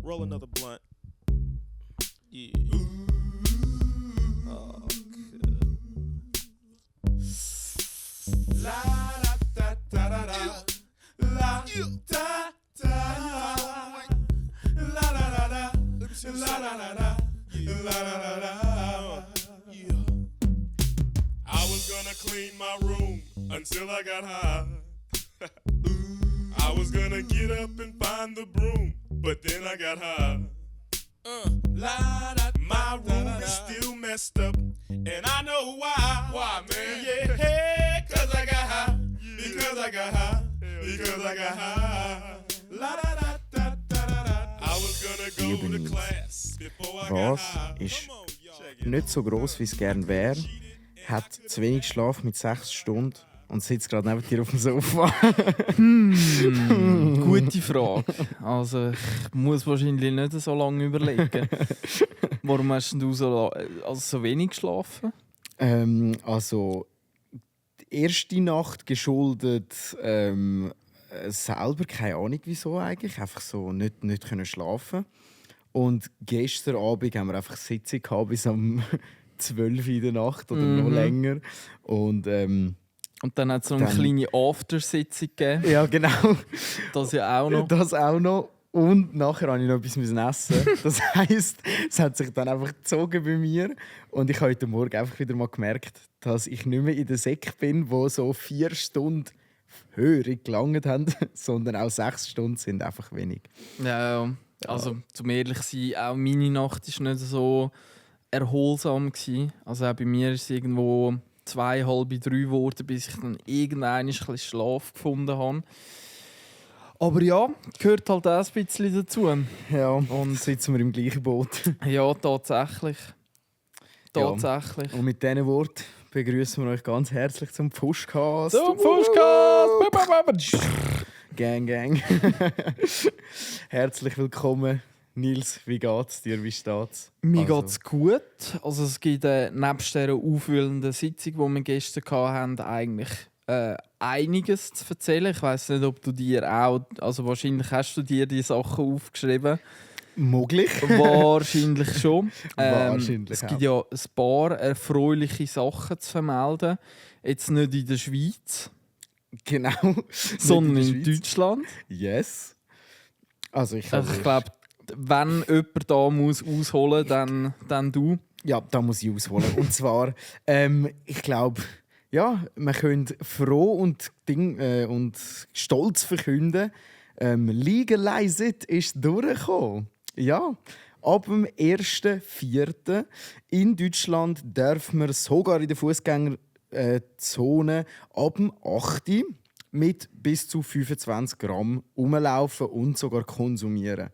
Roll another blunt. Yeah. Oh, good. La da da da da da. La da da. La da da da. La da da da. La da da da. Yeah. I was gonna clean my room until I got high. I was gonna get up and find the broom, but then I got high. My room is still messed up, and I know why. Why, man? Yeah, hey, cause I got high. Because I got high. Because I got high. La da da da da da da. I was gonna go to class before I got high. Ist nicht so gross, wie es gerne wäre, hat zu wenig Schlaf mit 6 Stunden und sitzt gerade neben dir auf dem Sofa. Gute Frage. Also ich muss wahrscheinlich nicht so lange überlegen. Warum hast du so wenig geschlafen? Also die erste Nacht geschuldet selber, keine Ahnung wieso eigentlich, einfach so nicht können schlafen. Und gestern Abend haben wir einfach Sitzung gehabt bis um 12 Uhr in der Nacht oder noch länger. Und dann hat es noch eine kleine Aftersitzung gegeben. Ja, genau. Das ja auch noch. Das auch noch. Und nachher musste ich noch etwas essen. Das heisst, es hat sich dann einfach gezogen bei mir. Und ich habe heute Morgen einfach wieder mal gemerkt, dass ich nicht mehr in der Sek bin, wo so 4 Stunden höher gelangt haben, sondern auch 6 Stunden sind einfach wenig. Ja. Also zum ehrlich sein, auch meine Nacht war nicht so erholsam gewesen. Also auch bei mir ist es irgendwo 2:30, 3 geworden, bis ich dann irgendwann ein bisschen Schlaf gefunden habe. Aber ja, gehört halt auch ein bisschen dazu. Ja, und sitzen wir im gleichen Boot. Ja, tatsächlich. Tatsächlich. Ja. Und mit diesen Worten begrüßen wir euch ganz herzlich zum Pfuschcast. Zum Pfuschcast! Gang, gang. Herzlich willkommen. Nils, wie geht's dir? Wie steht's? Mir geht's gut. Also es gibt nebst dieser aufwühlenden Sitzung, die wir gestern hatten, eigentlich einiges zu erzählen. Ich weiss nicht, ob du dir auch... Also wahrscheinlich hast du dir die Sachen aufgeschrieben. Möglich. Wahrscheinlich schon. Wahrscheinlich es gibt ja ein paar erfreuliche Sachen zu vermelden. Jetzt nicht in der Schweiz. Genau. Sondern in Deutschland. Yes. Also ich glaube, wenn jemand da muss ausholen muss, dann du. Ja, da muss ich ausholen. Und zwar, ich glaube, ja, wir können froh und stolz verkünden, Legalize It ist durchgekommen. Ja, ab dem 1.4. in Deutschland dürfen wir sogar in der Fußgängerzone ab dem 8. mit bis zu 25 Gramm rumlaufen und sogar konsumieren.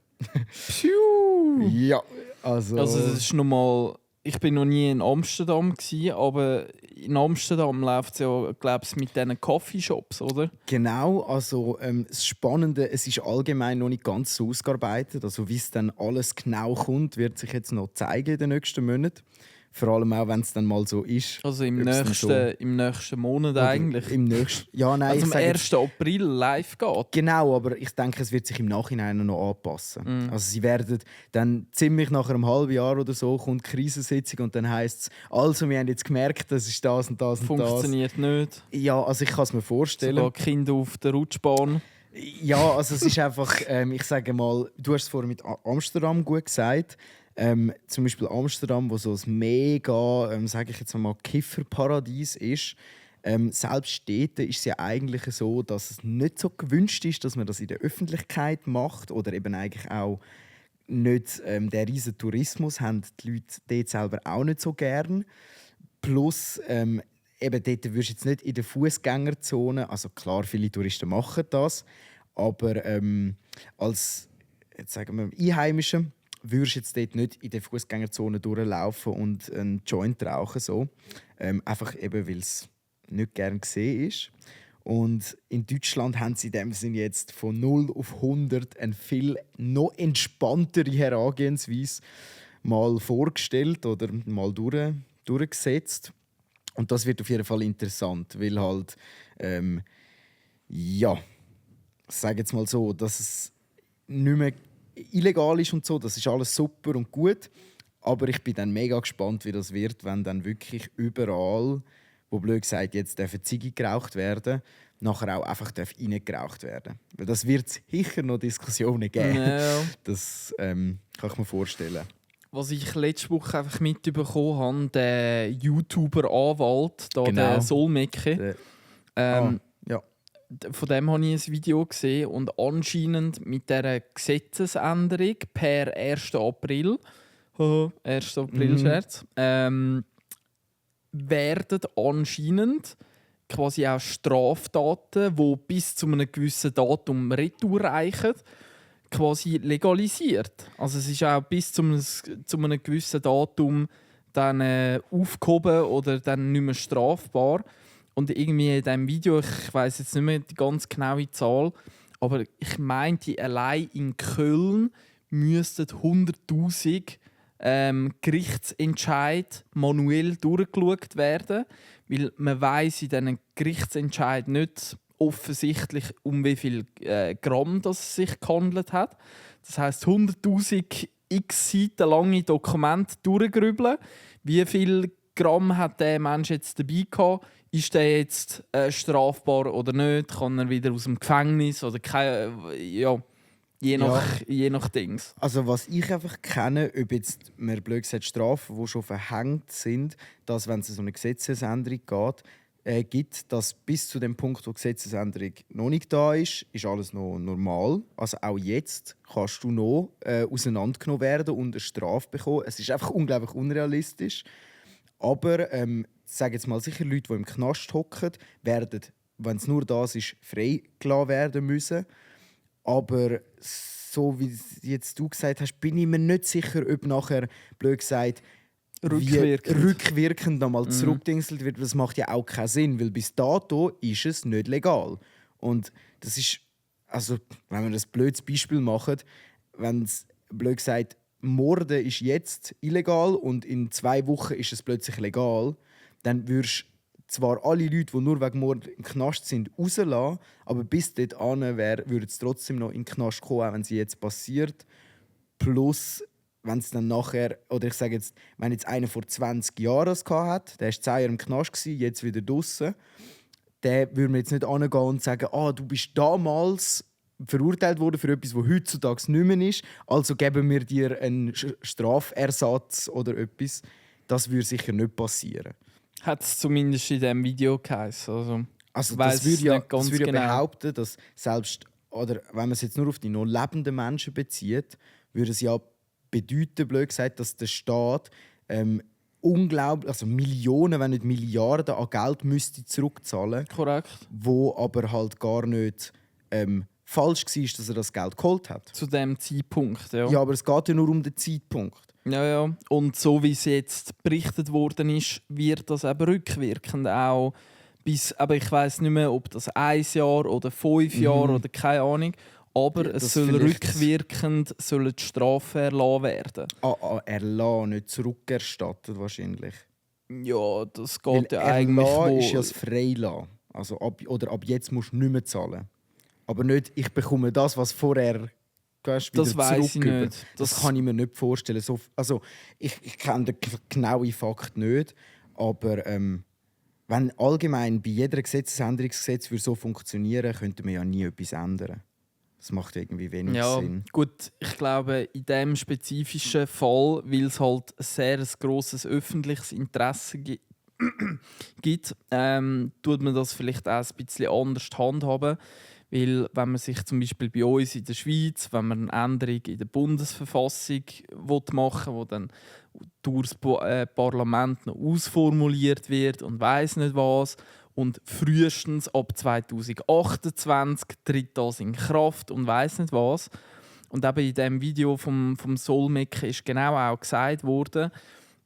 Ja, also das ist nochmal. Ich bin noch nie in Amsterdam gewesen, aber in Amsterdam läuft es ja, glaube ich, mit diesen Coffeeshops, oder? Genau, also das Spannende, es ist allgemein noch nicht ganz so ausgearbeitet. Also wie es dann alles genau kommt, wird sich jetzt noch zeigen in den nächsten Monaten. Vor allem auch, wenn es dann mal so ist. Also im nächsten Monat eigentlich? Im nächsten, ja, nein, also am 1. April live geht? Genau, aber ich denke, es wird sich im Nachhinein noch anpassen. Also sie werden dann ziemlich nach einem halben Jahr oder so kommt die Krisensitzung und dann heisst es, also wir haben jetzt gemerkt, das ist das und das und das. Funktioniert nicht? Ja, also ich kann es mir vorstellen. Sogar Kinder auf der Rutschbahn? Ja, also es ist einfach, ich sage mal, du hast es vorhin mit Amsterdam gut gesagt. Zum Beispiel Amsterdam, wo so ein mega, sage ich jetzt mal, Kifferparadies ist. Selbst dort ist es ja eigentlich so, dass es nicht so gewünscht ist, dass man das in der Öffentlichkeit macht oder eben eigentlich auch nicht den riesen Tourismus haben die Leute dort selber auch nicht so gern. Plus eben dort wirst du jetzt nicht in der Fußgängerzone, also klar, viele Touristen machen das, aber als jetzt sagen wir Einheimischer würdest jetzt dort nicht in der Fußgängerzone durchlaufen und einen Joint rauchen. So. Einfach eben, weil es nicht gern gesehen ist. Und in Deutschland haben sie in dem Sinne jetzt von 0 auf 100 eine viel noch entspanntere Herangehensweise mal vorgestellt oder mal durchgesetzt. Und das wird auf jeden Fall interessant, weil halt, ja, ich sage jetzt mal so, dass es nicht mehr illegal ist und so, das ist alles super und gut. Aber ich bin dann mega gespannt, wie das wird, wenn dann wirklich überall, wo blöd gesagt jetzt dürfen Ziege geraucht werden, nachher auch einfach reingeraucht werden. Weil das wird sicher noch Diskussionen geben. Ja. Das kann ich mir vorstellen. Was ich letzte Woche einfach mitbekommen habe, der YouTuber-Anwalt, da Genau. der Solmecke, Ja. von dem habe ich ein Video gesehen und anscheinend mit dieser Gesetzesänderung per 1. April, 1. April-Scherz, werden anscheinend quasi auch Straftaten, die bis zu einem gewissen Datum retour reichen, quasi legalisiert. Also es ist auch bis zu einem gewissen Datum dann aufgehoben oder dann nicht mehr strafbar. Und irgendwie in diesem Video, ich weiss jetzt nicht mehr die ganz genaue Zahl, aber ich meinte, allein in Köln müssten 100'000 Gerichtsentscheid manuell durchgeschaut werden, weil man weiss in diesen Gerichtsentscheid nicht offensichtlich, um wie viel Gramm das es sich gehandelt hat. Das heisst, 100'000 x Seiten lange Dokumente durchgrübeln. Wie viel Gramm hat der Mensch jetzt dabei gehabt? Ist der jetzt strafbar oder nicht? Kann er wieder aus dem Gefängnis oder je nach Dings. Also was ich einfach kenne, ob jetzt mir blöd gesagt Strafen, die schon verhängt sind, dass wenn es so eine Gesetzesänderung gibt, dass bis zu dem Punkt, wo die Gesetzesänderung noch nicht da ist alles noch normal. Also auch jetzt kannst du noch auseinandergenommen werden und eine Strafe bekommen. Es ist einfach unglaublich unrealistisch. Aber sage jetzt mal sicher, Leute, die im Knast hocken, werden, wenn es nur das ist, freigelassen werden müssen. Aber so wie jetzt du gesagt hast, bin ich mir nicht sicher, ob nachher, blöd gesagt, rückwirkend nochmal zurückdingselt wird. Das macht ja auch keinen Sinn, weil bis dato ist es nicht legal. Und das ist, also wenn wir das blödes Beispiel machen, wenn es blöd gesagt, Morden ist jetzt illegal und in 2 Wochen ist es plötzlich legal, dann würdest zwar alle Leute, die nur wegen Mord im Knast sind, rauslassen, aber bis dorthin würden sie trotzdem noch in den Knast kommen, auch wenn es jetzt passiert. Plus, wenn es dann nachher, oder ich sage jetzt, wenn jetzt einer vor 20 Jahren das hatte, der war 10 Jahre im Knast, jetzt wieder draußen, der würde mir jetzt nicht angehen und sagen, du bist damals verurteilt worden für etwas, was heutzutage nicht mehr ist, also geben wir dir einen Strafersatz oder etwas. Das würde sicher nicht passieren. Hat es zumindest in diesem Video geheißen. Also das würde ja genau behaupten, dass selbst, oder wenn man es jetzt nur auf die noch lebenden Menschen bezieht, würde es ja bedeuten, blöd gesagt, dass der Staat unglaublich, also Millionen, wenn nicht Milliarden an Geld müsste zurückzahlen, korrekt. wo aber halt gar nicht falsch war, dass er das Geld geholt hat. Zu dem Zeitpunkt, ja. Ja, aber es geht ja nur um den Zeitpunkt. Ja. Und so wie es jetzt berichtet worden ist, wird das eben rückwirkend auch bis, aber ich weiss nicht mehr, ob das 1 Jahr oder 5 Jahre oder keine Ahnung, aber Ja, es soll rückwirkend sollen die Strafen erlassen werden. Erlassen, nicht zurückerstattet wahrscheinlich. Ja, das geht Weil ja eigentlich Erlassen ist ja das Freilassen. Also ab jetzt musst du nicht mehr zahlen. Aber nicht, ich bekomme das, was vorher wieder das weiss ich zurück. nicht. Das kann ich mir nicht vorstellen. So, also, ich kenne den genauen Fakt nicht. Aber wenn allgemein bei jeder Gesetzesänderungsgesetz so funktionieren, könnte man ja nie etwas ändern. Das macht irgendwie wenig Sinn. Gut, ich glaube, in diesem spezifischen Fall, weil es halt ein sehr grosses öffentliches Interesse gibt, tut man das vielleicht auch ein bisschen anders handhaben. Weil wenn man sich zum Beispiel bei uns in der Schweiz, wenn man eine Änderung in der Bundesverfassung machen will, die dann durch das Parlament noch ausformuliert wird und weiss nicht was, und frühestens ab 2028 tritt das in Kraft und weiss nicht was. Und eben in diesem Video vom Solmecke ist genau auch gesagt worden,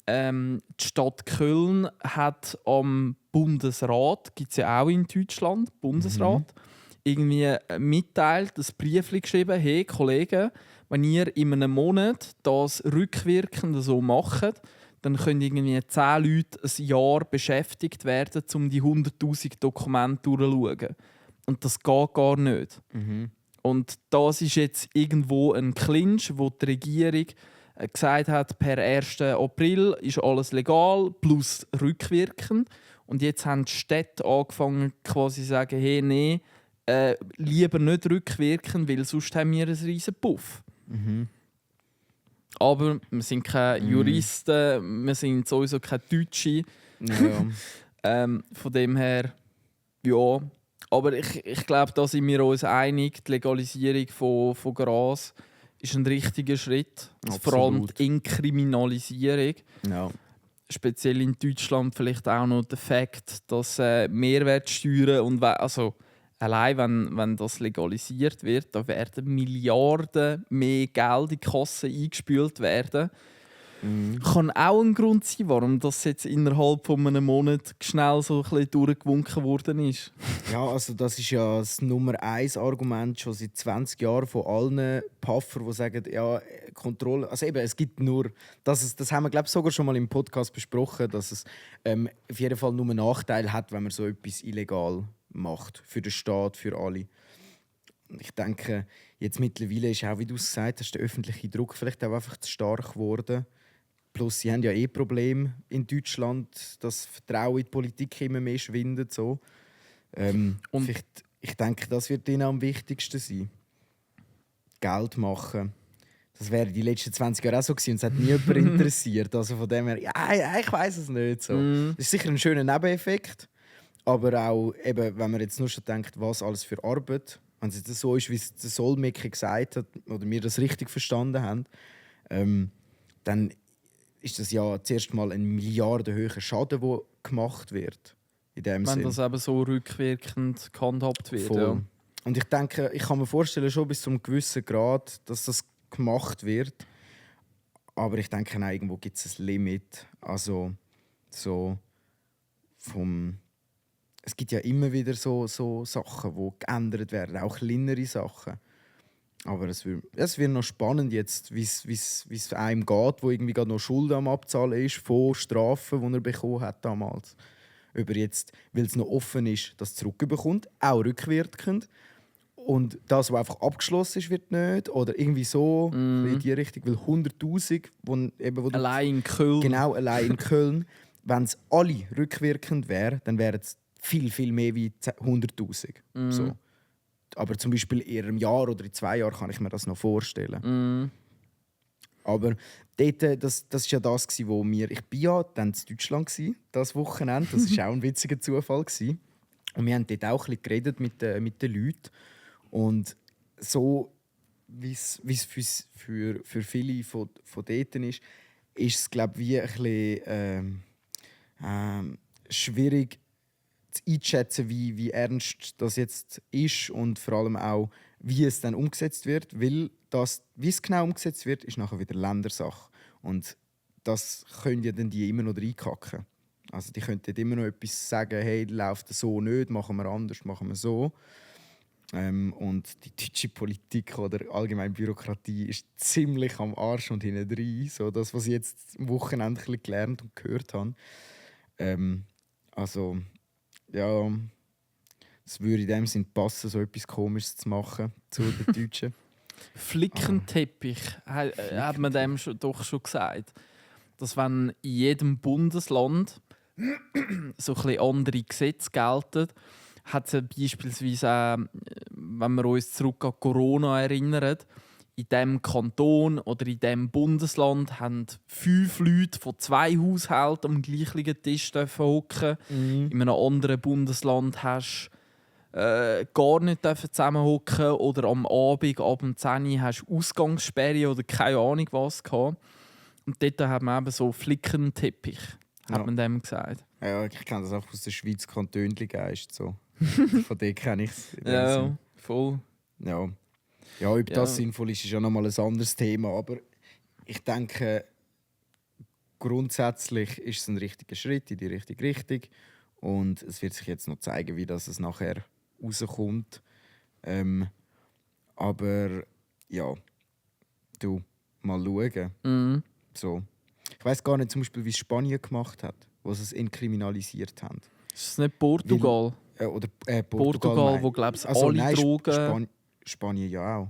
die Stadt Köln hat am Bundesrat, gibt es ja auch in Deutschland, Bundesrat, irgendwie mitteilt, das Briefchen geschrieben, hey Kollegen, wenn ihr in einem Monat das rückwirkend so macht, dann können irgendwie 10 Leute ein Jahr beschäftigt werden, um die 100'000 Dokumente durchzuschauen. Und das geht gar nicht. Und das ist jetzt irgendwo ein Clinch, wo die Regierung gesagt hat, per 1. April ist alles legal, plus rückwirkend. Und jetzt haben die Städte angefangen, quasi zu sagen, hey, nee, lieber nicht rückwirkend, weil sonst haben wir einen riesen Puff. Aber wir sind keine Juristen, wir sind sowieso keine Deutsche. Ja. Von dem her, ja. Aber ich glaube, da sind wir uns einig, die Legalisierung von Gras ist ein richtiger Schritt. Also vor allem die Entkriminalisierung. Ja. Speziell in Deutschland vielleicht auch noch der Fakt, dass Mehrwertsteuern und allein wenn das legalisiert wird, da werden Milliarden mehr Geld in die Kasse eingespült werden. Kann auch ein Grund sein, warum das jetzt innerhalb von einem Monat schnell so ein bisschen durchgewunken worden ist. Ja, also das ist ja das Nummer 1 Argument schon seit 20 Jahren von allen Puffer, die sagen, ja, Kontrolle. Also eben, es gibt nur, das haben wir glaube ich sogar schon mal im Podcast besprochen, dass es auf jeden Fall nur einen Nachteil hat, wenn man so etwas illegal macht für den Staat, für alle. Ich denke, jetzt mittlerweile ist auch, wie du es gesagt hast, der öffentliche Druck vielleicht auch einfach zu stark geworden. Plus, sie haben ja Probleme in Deutschland, dass das Vertrauen in die Politik immer mehr schwindet. So. Und ich denke, das wird ihnen am wichtigsten sein. Geld machen. Das wäre die letzten 20 Jahre auch so gewesen und es hat nie jemand interessiert. Also von dem her, ja, ich weiß es nicht. So. Das ist sicher ein schöner Nebeneffekt. Aber auch, eben, wenn man jetzt nur schon denkt, was alles für Arbeit, wenn es jetzt so ist, wie es der Solmecke gesagt hat, oder wir das richtig verstanden haben, dann ist das ja zuerst mal ein milliardenhoher Schaden, der gemacht wird. In dem Wenn Sinn. das eben so rückwirkend gehandhabt wird. Voll. Ja. Und ich denke, ich kann mir vorstellen, schon bis zu einem gewissen Grad, dass das gemacht wird. Aber ich denke, auch, irgendwo gibt es ein Limit. Also so vom... Es gibt ja immer wieder so Sachen, die geändert werden, auch kleinere Sachen. Aber es wird noch spannend jetzt, wie es einem geht, wo irgendwie gerade noch Schulden am Abzahlen ist von Strafen, die er bekommen hat damals. Über jetzt, weil es noch offen ist, das zurückbekommt, auch rückwirkend. Und das, was einfach abgeschlossen ist, wird nicht. Oder irgendwie so in die Richtung. Weil 100'000, Allein in Köln. Genau, allein in Köln. Wenn es alle rückwirkend wären, dann wären es viel, viel mehr wie 100'000. So. Aber zum Beispiel in einem Jahr oder in 2 Jahren kann ich mir das noch vorstellen. Aber dort, das war ja das, wo wir... Ich war ja dann in Deutschland, das Wochenende. Das war auch ein witziger Zufall. Und wir haben dort auch ein bisschen geredet mit den Leuten. Und so, wie es für viele von dort ist es, glaube ich, wie ein bisschen schwierig einzuschätzen, wie ernst das jetzt ist und vor allem auch, wie es dann umgesetzt wird, weil wie es genau umgesetzt wird, ist nachher wieder Ländersache. Und das können ja dann die immer noch reinkacken. Also die könnten immer noch etwas sagen, hey, läuft das so nicht, machen wir anders, machen wir so. Und die deutsche Politik oder allgemein Bürokratie ist ziemlich am Arsch und hinten drin. So das, was ich jetzt am Wochenende ein bisschen gelernt und gehört habe. Also, ja, es würde in dem Sinn passen, so etwas Komisches zu machen zu den Deutschen. Flickenteppich, hat man dem doch schon gesagt. Dass wenn in jedem Bundesland so ein bisschen andere Gesetze gelten, hat es beispielsweise auch, wenn wir uns zurück an Corona erinnern, in diesem Kanton oder in diesem Bundesland haben 5 Leute von 2 Haushalten am gleichen Tisch hocken. In einem anderen Bundesland hast gar nicht zusammen hocken oder am Abend, ab um 10 Uhr hast du Ausgangssperre oder keine Ahnung was gehabt. Und dort hat man eben so Flickenteppich, hat man dem gesagt. Ja, ich kenne das auch aus der Schweiz, Kantönli-Geist. So. Von dem kenne ich es. Ja, voll. Ja. Ja, ob das sinnvoll ist ja nochmal ein anderes Thema. Aber ich denke, grundsätzlich ist es ein richtiger Schritt in die richtige Richtung. Und es wird sich jetzt noch zeigen, wie das es nachher rauskommt. Aber ja, du, mal schauen. So. Ich weiss gar nicht, zum Beispiel, wie es Spanien gemacht hat, wo sie es entkriminalisiert haben. Ist es nicht Portugal? Oder Portugal, wo glaube ich alle Drogen... Spanien ja auch.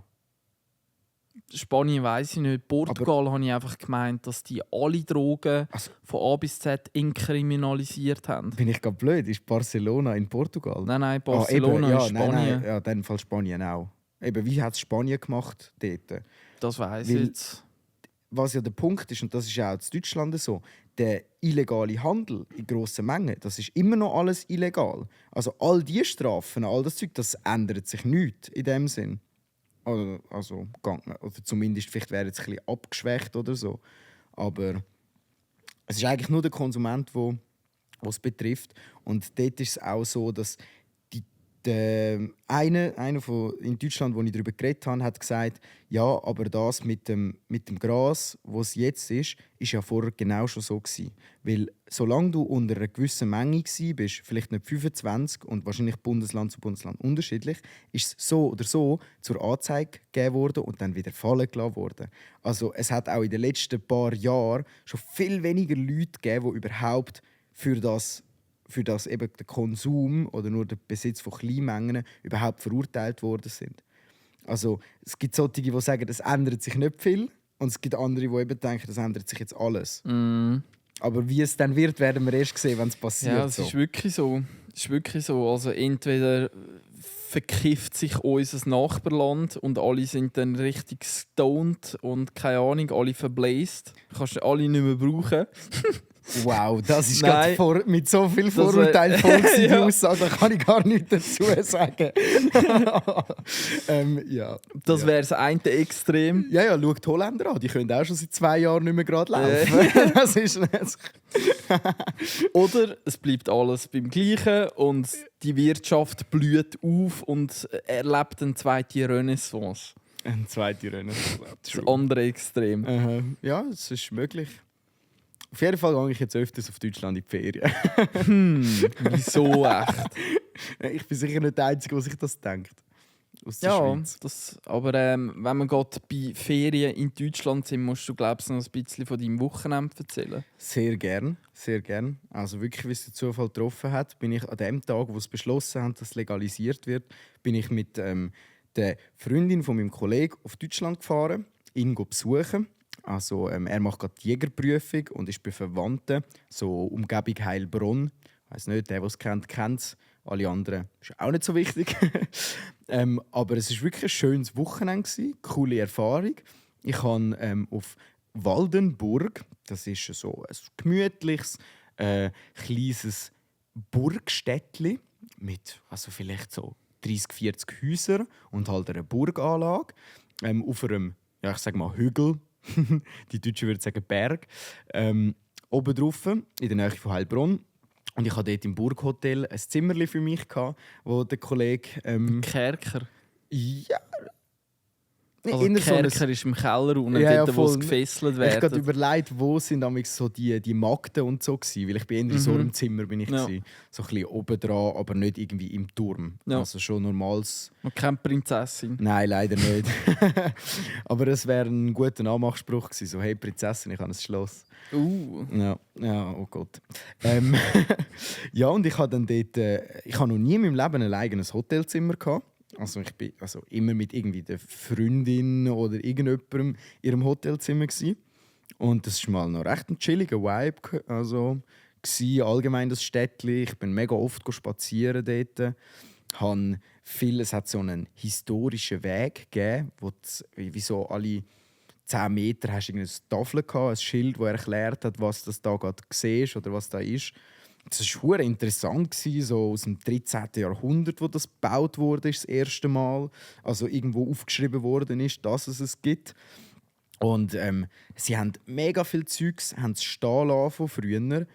Spanien weiss ich nicht. Portugal habe ich einfach gemeint, dass die alle Drogen Also- von A bis Z inkriminalisiert haben. Bin ich gerade blöd? Ist Barcelona in Portugal? Nein, Barcelona eben, ist Spanien. Nein, ja, in dem Fall Spanien auch. Eben, wie hat es Spanien gemacht dort? Das weiss ich Weil- jetzt. Was ja der Punkt ist, und das ist auch in Deutschland so, der illegale Handel in grossen Mengen, das ist immer noch alles illegal. Also all die Strafen, all das Zeug, das ändert sich nicht in dem Sinn. Also zumindest vielleicht wäre es ein bisschen abgeschwächt oder so. Aber es ist eigentlich nur der Konsument, der es betrifft. Und dort ist es auch so, dass einer in Deutschland, wo ich darüber geredet habe, hat gesagt, ja, aber das mit dem Gras, wo es jetzt ist ja vorher genau schon so gewesen. Weil solange du unter einer gewissen Menge bist, vielleicht nicht 25 und wahrscheinlich Bundesland zu Bundesland unterschiedlich, ist es so oder so zur Anzeige gegeben worden und dann wieder fallen gelassen worden. Also es hat auch in den letzten paar Jahren schon viel weniger Leute gegeben, die überhaupt für das eben der Konsum oder nur der Besitz von Kleinmengen überhaupt verurteilt worden sind. Also es gibt solche, die sagen, es ändert sich nicht viel, und es gibt andere, die eben denken, es ändert sich jetzt alles. Aber wie es dann wird, werden wir erst sehen, wenn es passiert. Ja, es ist wirklich so. Es ist wirklich so. Also entweder verkifft sich unser Nachbarland und alle sind dann richtig stoned und keine Ahnung, alle verblased. Kannst du alle nicht mehr brauchen. Wow, das ist Nein. gerade mit so viel Vorurteil voll gewesen, die Ja. Aussage, da kann ich gar nichts dazu sagen. Ja. Das Ja. wäre das eine Extrem. Ja, schau die Holländer an. Die können auch schon seit 2 Jahren nicht mehr gerade laufen. Das ist Oder es bleibt alles beim Gleichen und die Wirtschaft blüht auf und erlebt eine zweite Renaissance. eine zweite Rennen. Das andere Extrem. Ja, es ist möglich. Auf jeden Fall gehe ich jetzt öfters auf Deutschland in die Ferien. Wieso echt? Ich bin sicher nicht der Einzige, der sich das denkt. Aus der Ja, Schweiz. aber wenn wir gerade bei Ferien in Deutschland sind, musst du, glaubst noch ein bisschen von deinem Wochenende erzählen. Sehr gern, sehr gern. Also wirklich, wie es der Zufall getroffen hat, bin ich an dem Tag, wo es beschlossen haben, dass es legalisiert wird, bin ich mit der Freundin von meinem Kollegen auf Deutschland gefahren, ihn besuchen. Also, er macht gerade die Jägerprüfung und ist bei Verwandten, so Umgebung Heilbronn. Ich weiss nicht, der es kennt, kennt es. Alle anderen ist auch nicht so wichtig. Aber es war wirklich ein schönes Wochenende, coole Erfahrung. Ich habe auf Waldenburg, das ist so ein gemütliches, kleines Burgstädtli mit also vielleicht so 30, 40 Häusern und halt einer Burganlage auf einem, ja, ich sag mal, Hügel. Die Deutschen würden sagen Berg. Oben drauf, in der Nähe von Heilbronn. Und ich hatte dort im Burghotel ein Zimmerli für mich, wo der Kollege... Kerker. ja... Also eher so ein- Kerker ist im Keller unten, Ja, ja, dort, wo voll. es gefesselt Ich habe gerade werden. überlegt, wo sind damals so die Magden und so gewesen, weil ich bin eher in so einem Zimmer bin ich Ja. gewesen. So ein bisschen oben dran, aber nicht irgendwie im Turm. Ja. Also schon normales... Und keine Prinzessin. Nein, leider nicht. Aber es wäre ein guter Anmachspruch gewesen, so «Hey Prinzessin, ich habe ein Schloss». Ja, oh Gott. Ja, und ich habe dann dort... ich habe noch nie in meinem Leben ein eigenes Hotelzimmer gehabt. Also ich bin immer mit irgendwie der Freundin oder irgendjemandem in ihrem Hotelzimmer gewesen. Und das war mal noch recht ein chilliger Vibe. Also, allgemein das Städtli. Ich bin mega oft spazieren dort. Es hat so einen historischen Weg gegeben, wo wie so alle 10 Meter hast du eine Tafel gehabt, ein Schild, das erklärt hat, was das da gerade siehst oder was da ist. Das war hure interessant, so aus dem 13. Jahrhundert, wo das gebaut wurde, das erste Mal. Also irgendwo aufgeschrieben worden ist, dass es es gibt. Und sie haben mega viel Zeugs stehen lassen von früher.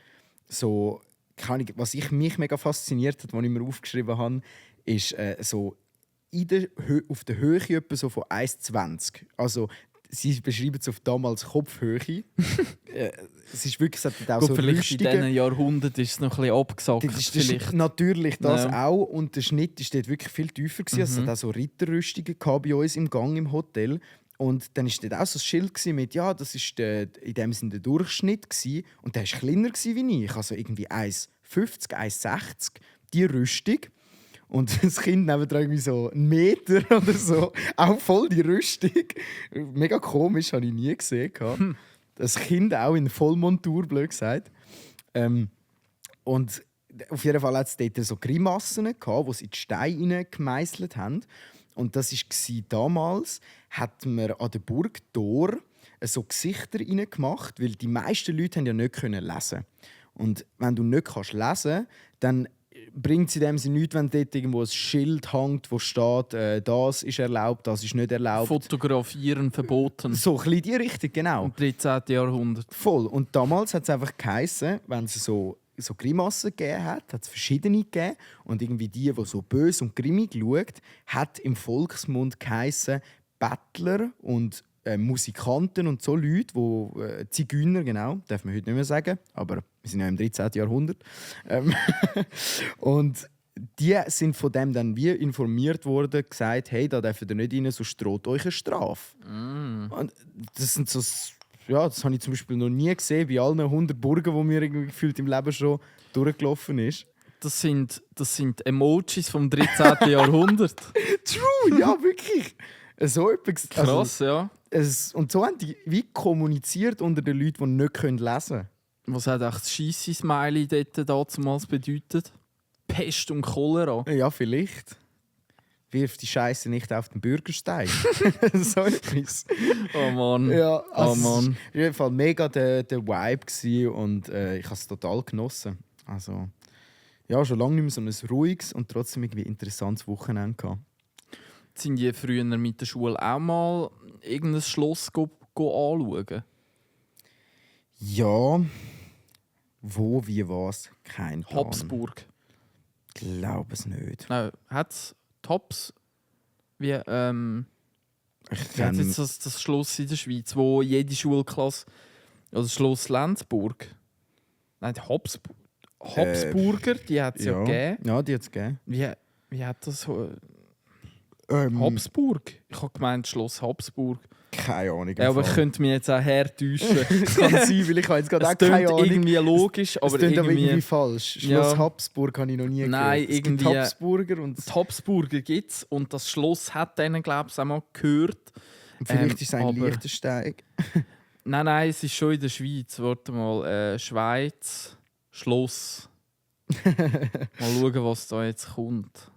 So, was mich mega fasziniert hat, was ich mir aufgeschrieben habe, ist so auf der Höhe etwa so von 1,20. Also sie beschreiben es auf damals Kopfhöhe. Es ist wirklich, es hat auch Gut, so vielleicht in Rüstungen. diesen Jahrhunderten ist es noch ein bisschen abgesackt. Das ist vielleicht. natürlich das Ja. auch. Und der Schnitt war dort wirklich viel tiefer. Es hat auch so Ritterrüstungen bei uns im Gang im Hotel. Und dann war dort auch so ein Schild mit, ja, das war in dem Sinne der Durchschnitt. Und der war kleiner wie ich. Also irgendwie 1,50, 1,60, die Rüstung. Und das Kind nebendran irgendwie so 1 Meter oder so, auch voll die Rüstung. Mega komisch, habe ich nie gesehen. Das Kind auch in Vollmontur, blöd gesagt. Und auf jeden Fall hat es dort so Grimassen gehabt, die sie in die Steine gemeißelt haben. Und das war damals, hat man an der Burg Tor so Gesichter reingemacht, weil die meisten Leute haben ja nicht lesen können. Und wenn du nicht lesen kannst, dann bringt es in dem Sinne nichts, wenn dort irgendwo ein Schild hängt, wo steht, das ist erlaubt, das ist nicht erlaubt. Fotografieren verboten. So ein bisschen die Richtung, genau. Im 13. Jahrhundert. Voll. Und damals hat es einfach geheissen, wenn es so Grimassen gegeben hat es verschiedene gegeben. Und irgendwie die so böse und grimmig schaut, hat im Volksmund geheissen, Bettler und Musikanten und so Leute, Zigeuner, genau, darf man heute nicht mehr sagen, aber wir sind ja im 13. Jahrhundert. Und die sind von dem dann wie informiert worden, gesagt, hey, da dürft ihr nicht rein, sonst droht euch eine Strafe. Und das sind so, ja, das habe ich zum Beispiel noch nie gesehen, bei allen 100 Burgen, die mir irgendwie gefühlt im Leben schon durchgelaufen ist. Das sind Emojis vom 13. Jahrhundert. True, ja, wirklich. So etwas. Krass, ja. Und so haben die wie kommuniziert unter den Leuten, die nicht lesen können. Was hat echt das Scheisse-Smiley dort damals bedeutet? Pest und Cholera. Ja, vielleicht. Wirf die Scheiße nicht auf den Bürgersteig. So etwas. Oh Mann. Ja, also Oh Mann. Es war auf jeden Fall mega der Vibe gewesen und ich habe es total genossen. Also, ja, schon lange nicht mehr so ein ruhiges und trotzdem irgendwie interessantes Wochenende gehabt. Sind die früher mit der Schule auch mal irgendein Schloss anschauen? Ja. Wo, wie, was? Kein Plan. Habsburg. Glaube es nicht. Nein, hat es Tops? Wie Ich hat jetzt das Schloss in der Schweiz, wo jede Schulklasse. Also Schloss Lenzburg. Nein, die Habsburger, die hat es ja gegeben. Ja, die hat es gegeben. Wie hat das. Habsburg? Ich habe gemeint Schloss Habsburg. Keine Ahnung. Ja, aber ich könnte mich jetzt auch hertäuschen. Kann sein, weil ich habe jetzt gerade Es auch keine klingt Ahnung. irgendwie logisch, aber es klingt aber irgendwie... irgendwie falsch. Schloss Ja. Habsburg habe ich noch nie Nein, gehört. Es gibt irgendwie- Habsburger und Die Habsburger gibt es und das Schloss hat denen, glaube ich, auch mal gehört. vielleicht ist es ein aber- Liechtensteig. Nein, es ist schon in der Schweiz. Warte mal, Schweiz, Schloss. Mal schauen, was da jetzt kommt.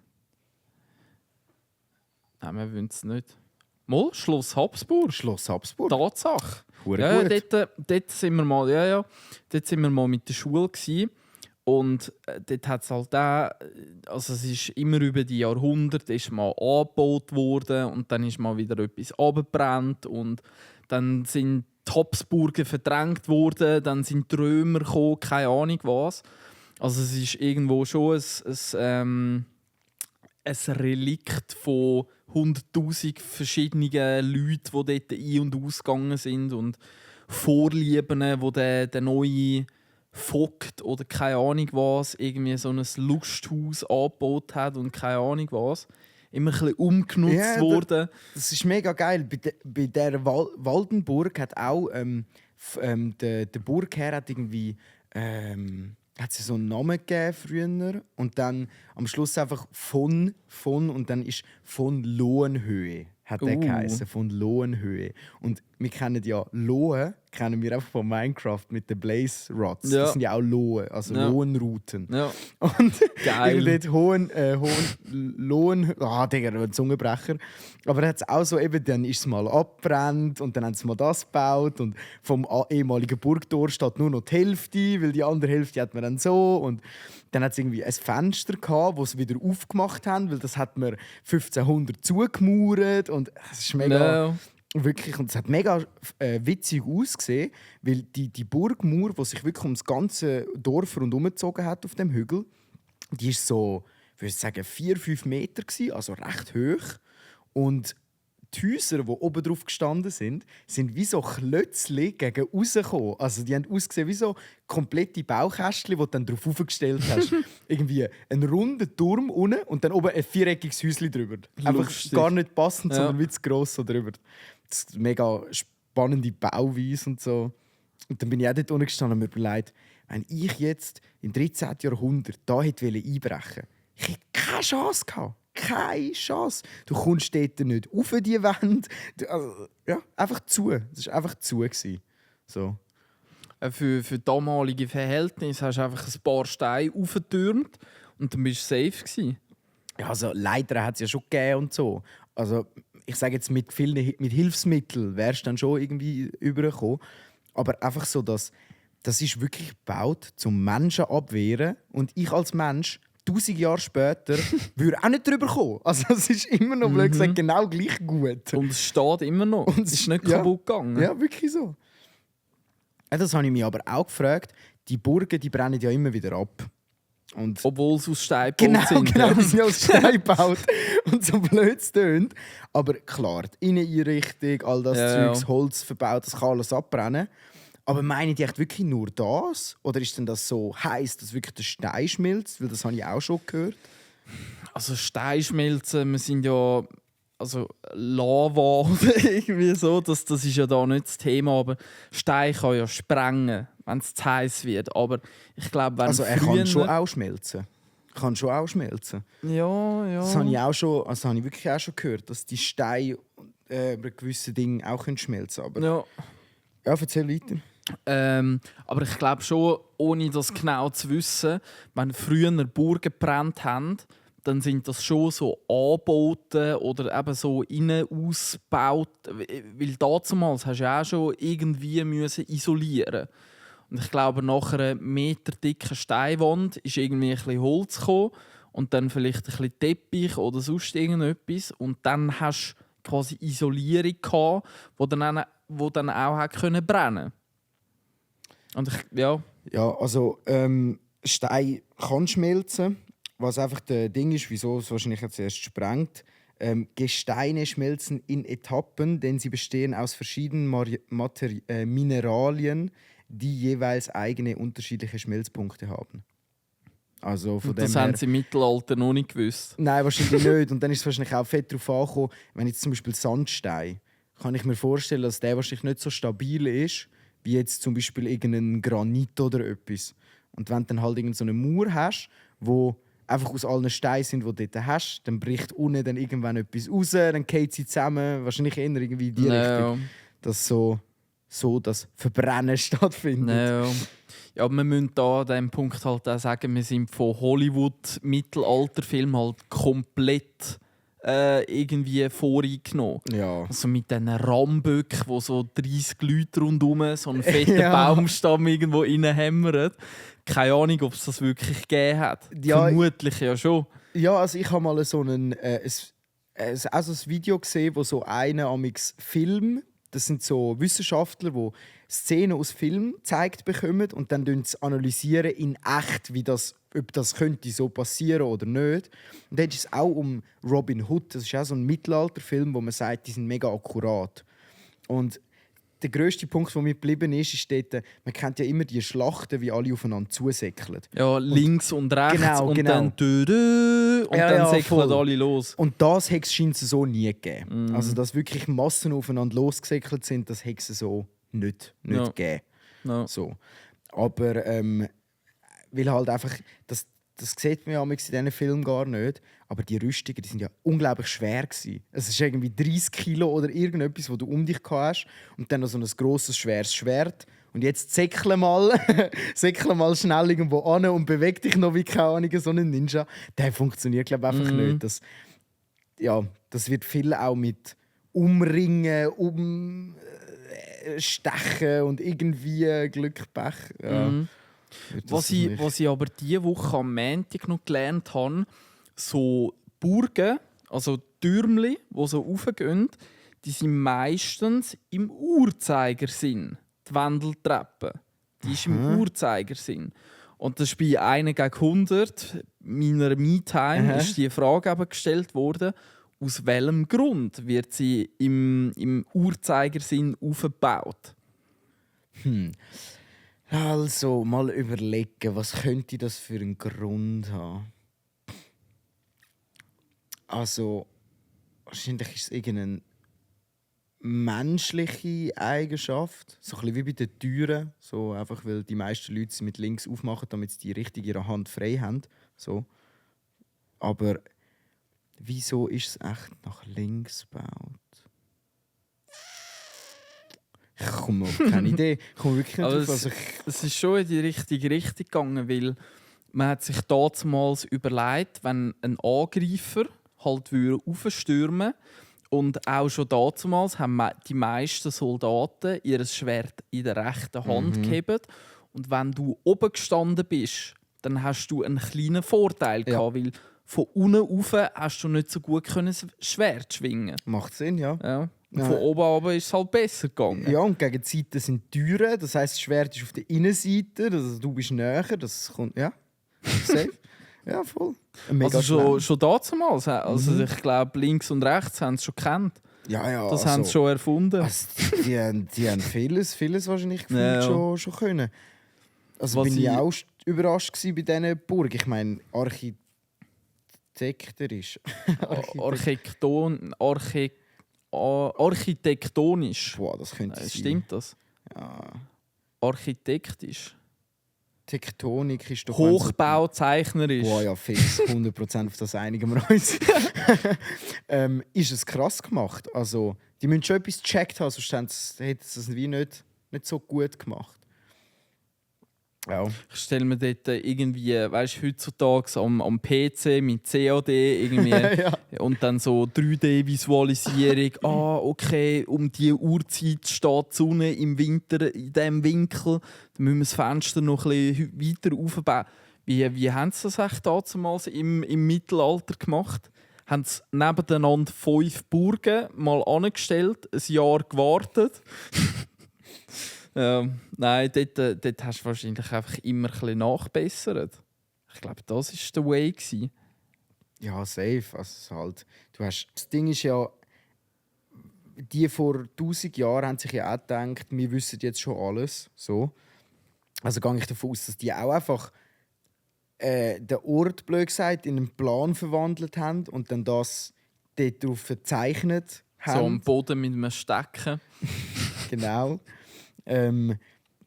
Nein, wir wollen es nicht. Mal, Schloss Habsburg. Schloss Habsburg. Tatsache. Hure Ja, gut. dort sind wir mal, dort sind wir mal mit der Schule gewesen. Und dort hat es halt auch, also es ist immer über die Jahrhunderte ist mal angebaut worden und dann ist mal wieder etwas abgebrannt und dann sind die Habsburger verdrängt worden, dann sind die Römer gekommen, keine Ahnung was. Also es ist irgendwo schon ein Relikt von 100'000 verschiedenen Leuten, die dort ein- und ausgegangen sind und Vorlieben, wo der neue Vogt oder keine Ahnung was irgendwie so ein Lusthaus angebaut hat und keine Ahnung was. Immer ein bisschen umgenutzt Ja, worden. Das ist mega geil. Bei der Waldenburg hat auch der Burgherr hat irgendwie hat sie so einen Namen gegeben früher und dann am Schluss einfach von und dann ist von Lohenhöhe hat der geheißen, von Lohenhöhe. Und wir kennen ja Lohen, kennen wir einfach von Minecraft mit den Blaze Rods. Ja. Das sind ja auch Lohen, also Ja. Lohenrouten. Ja. Und Geil. dort hohen Lohn. Ah, Digga, ein Zungenbrecher. Aber er hat es auch so, eben, dann ist es mal abgebrannt und dann haben sie mal das gebaut. Und vom ehemaligen Burgtor steht nur noch die Hälfte, weil die andere Hälfte hat man dann so. Und dann hat es irgendwie ein Fenster gehabt, das sie wieder aufgemacht haben, weil das hat man 1500 zugemauert. Und es ist mega. Ja. Wirklich, und es hat mega witzig ausgesehen, weil die Burgmauer, die sich wirklich ums ganze Dorf rundherum gezogen hat auf dem Hügel, die ist so, würde ich sagen, 4-5 Meter gewesen, also recht hoch. Und die Häuser, die oben drauf gestanden sind wie so Klötzli gegen rausgekommen. Also die haben ausgesehen wie so komplette Baukästchen, die du dann drauf aufgestellt hast. Irgendwie ein runder Turm unten und dann oben ein viereckiges Häuschen drüber. Einfach Lustig. gar nicht passend, Ja. sondern wie zu gross so drüber. Das ist eine mega spannende Bauweise und so. Und dann bin ich auch dort unten gestanden und mir überlegt, wenn ich jetzt im 13. Jahrhundert da hätte einbrechen wollen, ich hätte keine Chance gehabt. Keine Chance. Du kommst dort nicht auf die Wand. Ja, einfach zu. Das war einfach zu. So. Für damalige Verhältnisse hast du einfach ein paar Steine aufgetürmt und dann bist du safe gewesen. Ja, also Leiter hat es ja schon gegeben und so. Also ich sage jetzt, mit Hilfsmitteln wärst du dann schon irgendwie übergekommen. Aber einfach so, das ist wirklich gebaut zum Menschen abwehren. Und ich als Mensch, 1000 Jahre später, würde auch nicht drüber kommen. Also es ist immer noch, blöd gesagt, genau gleich gut. Und es steht immer noch. Und es ist nicht kaputt gegangen. Ja, wirklich so. Ja, das habe ich mich aber auch gefragt. Die Burgen, die brennen ja immer wieder ab. Und obwohl sie aus Stein gebaut sind. Genau, die sind ja aus Stein gebaut und so blöd es tönt. Aber klar, die Inneneinrichtung, all das Zeugs, Holz verbaut, das kann alles abbrennen. Aber meinen die echt wirklich nur das? Oder ist denn das so heiß, dass wirklich der Stein schmilzt? Weil das habe ich auch schon gehört. Also Steinschmelzen, wir sind ja... Also Lava oder irgendwie so, das ist ja da nicht das Thema, aber Stein kann ja sprengen, wenn es zu heiß wird. Aber ich glaube, wenn also er kann schon auch schmelzen. Ja. Das habe ich auch schon, also habe ich wirklich auch schon gehört, dass die Steine über gewisse Dinge auch schmelzen können. Aber ja, erzähl weiter. Aber ich glaube schon, ohne das genau zu wissen, wenn früher Burgen gebrannt haben, dann sind das schon so Anbauten oder eben so innen ausgebaut. Weil damals hast du ja auch schon irgendwie isolieren. Und ich glaube, nach einer meterdicken Steinwand ist irgendwie ein bisschen Holz gekommen und dann vielleicht ein bisschen Teppich oder sonst irgendetwas. Und dann hast du quasi Isolierung gehabt, die dann auch hat brennen konnte. Und ja, also Stein kann schmelzen. Was einfach das Ding ist, wieso es wahrscheinlich jetzt erst sprengt. Gesteine schmelzen in Etappen, denn sie bestehen aus verschiedenen Mineralien, die jeweils eigene unterschiedliche Schmelzpunkte haben. Also von das haben sie im Mittelalter noch nicht gewusst. Nein, wahrscheinlich nicht. Und dann ist es wahrscheinlich auch fett darauf angekommen, wenn jetzt zum Beispiel Sandstein, kann ich mir vorstellen, dass der wahrscheinlich nicht so stabil ist, wie jetzt zum Beispiel irgendein Granit oder etwas. Und wenn du dann halt irgendeine Mauer hast, wo einfach aus allen Steinen sind, die du dort hast, dann bricht unten dann irgendwann etwas raus, dann geht sie zusammen, wahrscheinlich eher irgendwie in die Richtung, dass so das Verbrennen stattfindet. Ja, wir müssen da an diesem Punkt halt auch sagen, wir sind von Hollywood-Mittelalterfilmen halt komplett irgendwie voreingenommen. Ja. Also mit diesen Ramböcken, wo so 30 Leute rundherum so einen fetten Baumstamm irgendwo reinhämmern. Keine Ahnung, ob es das wirklich gegeben hat. Ja, vermutlich ja schon. Ja, also ich habe mal so ein Video gesehen, wo so einer amix Film, das sind so Wissenschaftler, die Szenen aus Film gezeigt bekommen und dann analysieren in echt, ob das könnte so passieren oder nicht. Und dann geht es auch um Robin Hood. Das ist auch so ein Mittelalterfilm, wo man sagt, die sind mega akkurat. Und der grösste Punkt, der mir geblieben ist dort, man kennt ja immer die Schlachten, wie alle aufeinander zusäckeln. Ja, links und rechts genau, und genau. Dann dann säckeln alle los. Und das hat es scheinbar so nie gegeben. Also, dass wirklich Massen aufeinander losgesäckelt sind, das hat es so nicht gegeben. No. So. Aber weil halt einfach, das sieht man ja in diesen Filmen gar nicht, aber die Rüstungen, die sind ja unglaublich schwer gewesen. Es ist irgendwie 30 Kilo oder irgendetwas, wo du um dich hast und dann noch so ein grosses, schweres Schwert. Und jetzt säckle mal schnell irgendwo an und beweg dich noch wie keine Ahnung, so ein Ninja. Der funktioniert, glaube ich, einfach nicht. Das wird viel auch mit Umringen, Stechen und irgendwie Glück, Pech. Ja. Was ich aber diese Woche am Montag noch gelernt habe, so Burgen, also Türmchen, die so raufgehen, die sind meistens im Uhrzeigersinn. Die Wendeltreppe, die ist im Uhrzeigersinn. Und das ist bei 1 gegen 100, meiner Me-Time, ist die Frage eben gestellt worden, aus welchem Grund wird sie im Uhrzeigersinn aufgebaut? Also, mal überlegen, was könnte das für einen Grund haben? Also, wahrscheinlich ist es irgendeine menschliche Eigenschaft. So ein bisschen wie bei den Türen. So einfach, weil die meisten Leute sie mit links aufmachen, damit sie die richtig ihre Hand frei haben. So. Aber wieso ist es echt nach links gebaut? Ich komme auf keine Idee. Ich komme wirklich nicht Aber drauf. Also es ist schon in die richtige Richtung gegangen, weil man hat sich damals überlegt, wenn ein Angreifer halt aufstürmen und auch schon damals haben die meisten Soldaten ihr Schwert in der rechten Hand gehabt. Und wenn du oben gestanden bist, dann hast du einen kleinen Vorteil gehabt, weil von unten rauf hast du nicht so gut das Schwert schwingen. macht Sinn, ja. Ja. Und von oben runter ist es halt besser gegangen. Ja, und gegen die Seiten sind Türen. Das heisst, das Schwert ist auf der Innenseite. Also du bist näher. Das kommt, ja. Safe. Ja, voll. Mega Also schon damals. Also ich glaube, links und rechts haben sie schon gekannt. ja, Das haben sie schon erfunden. Also, die haben vieles wahrscheinlich gefühlt Ja. schon können. Also Was bin ich ich- auch überrascht gewesen bei diesen Burg. Ich meine, architekterisch. Architektonisch. Boah, das könnte sein. Stimmt das? Ja. Architektisch. Tektonik ist doch... Hochbauzeichnerisch. Boah, ja, fix. 100% auf das einigen wir uns. Ist es krass gemacht. Also, die müssen schon etwas gecheckt haben, sonst hätten sie es wie nicht so gut gemacht. Ja. Ich stelle mir dort irgendwie, weißt du, heutzutage am PC mit CAD irgendwie Ja. und dann so 3D-Visualisierung. Okay, um die Uhrzeit steht die Sonne im Winter in diesem Winkel. Dann müssen wir das Fenster noch ein bisschen weiter aufbauen. Wie haben sie das echt damals im Mittelalter gemacht? Haben sie nebeneinander 5 Burgen mal angestellt, ein Jahr gewartet. Nein, dort hast du wahrscheinlich einfach immer ein bisschen nachbessert. Ich glaube, das war der Way gewesen. Ja, safe. Also halt, das Ding ist ja, die vor 1000 Jahren haben sich ja auch gedacht, wir wissen jetzt schon alles. So. Also gehe ich davon aus, dass die auch einfach den Ort, blöd gesagt, in einen Plan verwandelt haben und dann das dort drauf verzeichnet haben. So am Boden mit einem Stecken. Genau.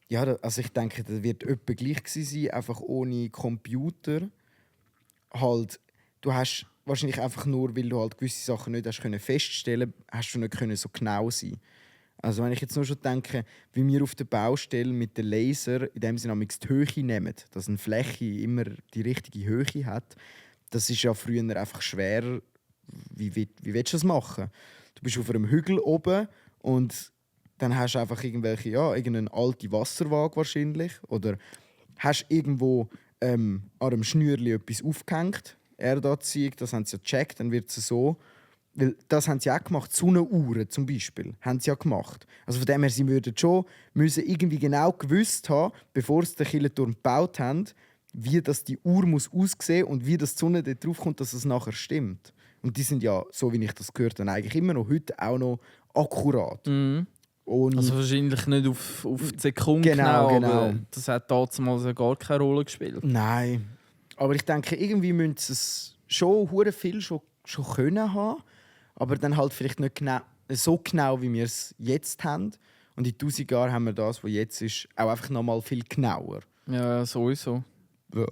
Ja, also ich denke, das wird etwa gleich gewesen sein, einfach ohne Computer. Halt, du hast wahrscheinlich einfach nur, weil du halt gewisse Sachen nicht hast können feststellen, hast du nicht können so genau sein. Also wenn ich jetzt nur schon denke, wie wir auf der Baustelle mit dem Laser in dem Sinne die Höhe nehmen, dass eine Fläche immer die richtige Höhe hat, das ist ja früher einfach schwer. Wie willst du das machen? Du bist auf einem Hügel oben und dann hast du einfach irgendeine alte Wasserwaage wahrscheinlich. Oder hast irgendwo an einem Schnürli etwas aufgehängt. Erdanziehung, das haben sie ja gecheckt, dann wird es so. Weil das haben sie auch gemacht. Sonnenuhren zum Beispiel haben sie ja gemacht. Also von dem her, sie würden schon müssen irgendwie genau gewusst haben, bevor sie den Kirchenturm gebaut haben, wie das die Uhr muss aussehen und wie das die Sonne dort drauf kommt, dass es nachher stimmt. Und die sind ja, so wie ich das gehört habe, eigentlich immer noch heute auch noch akkurat. Also wahrscheinlich nicht auf die Sekunde Genau. aber das hat damals ja gar keine Rolle gespielt. Nein. Aber ich denke, irgendwie müssen sie es schon hure viel schon können haben, aber dann halt vielleicht nicht so genau, wie wir es jetzt haben. Und in 1000 Jahren haben wir das, was jetzt ist, auch einfach noch mal viel genauer. Ja, sowieso. Ja, Aber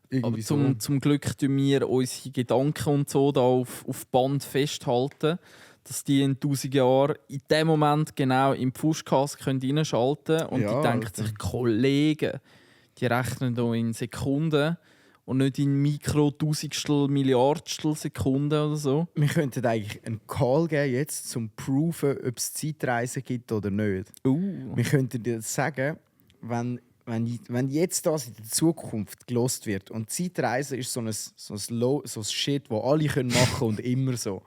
irgendwie so. zum Glück tun wir unsere Gedanken und so da auf Band festhalten, dass die in 1000 Jahren in dem Moment genau im Pfuschkast reinschalten können. Und Ja, die denken Alter. sich, Kollegen, die rechnen hier in Sekunden und nicht in Mikro-Tausendstel, Milliardstel Sekunden oder so. Wir könnten eigentlich einen Call geben, jetzt, um zu proven, ob es Zeitreisen gibt oder nicht. Wir könnten dir das sagen, wenn jetzt das in der Zukunft gelost wird. Und Zeitreisen ist so ein Shit, das alle machen können und immer so.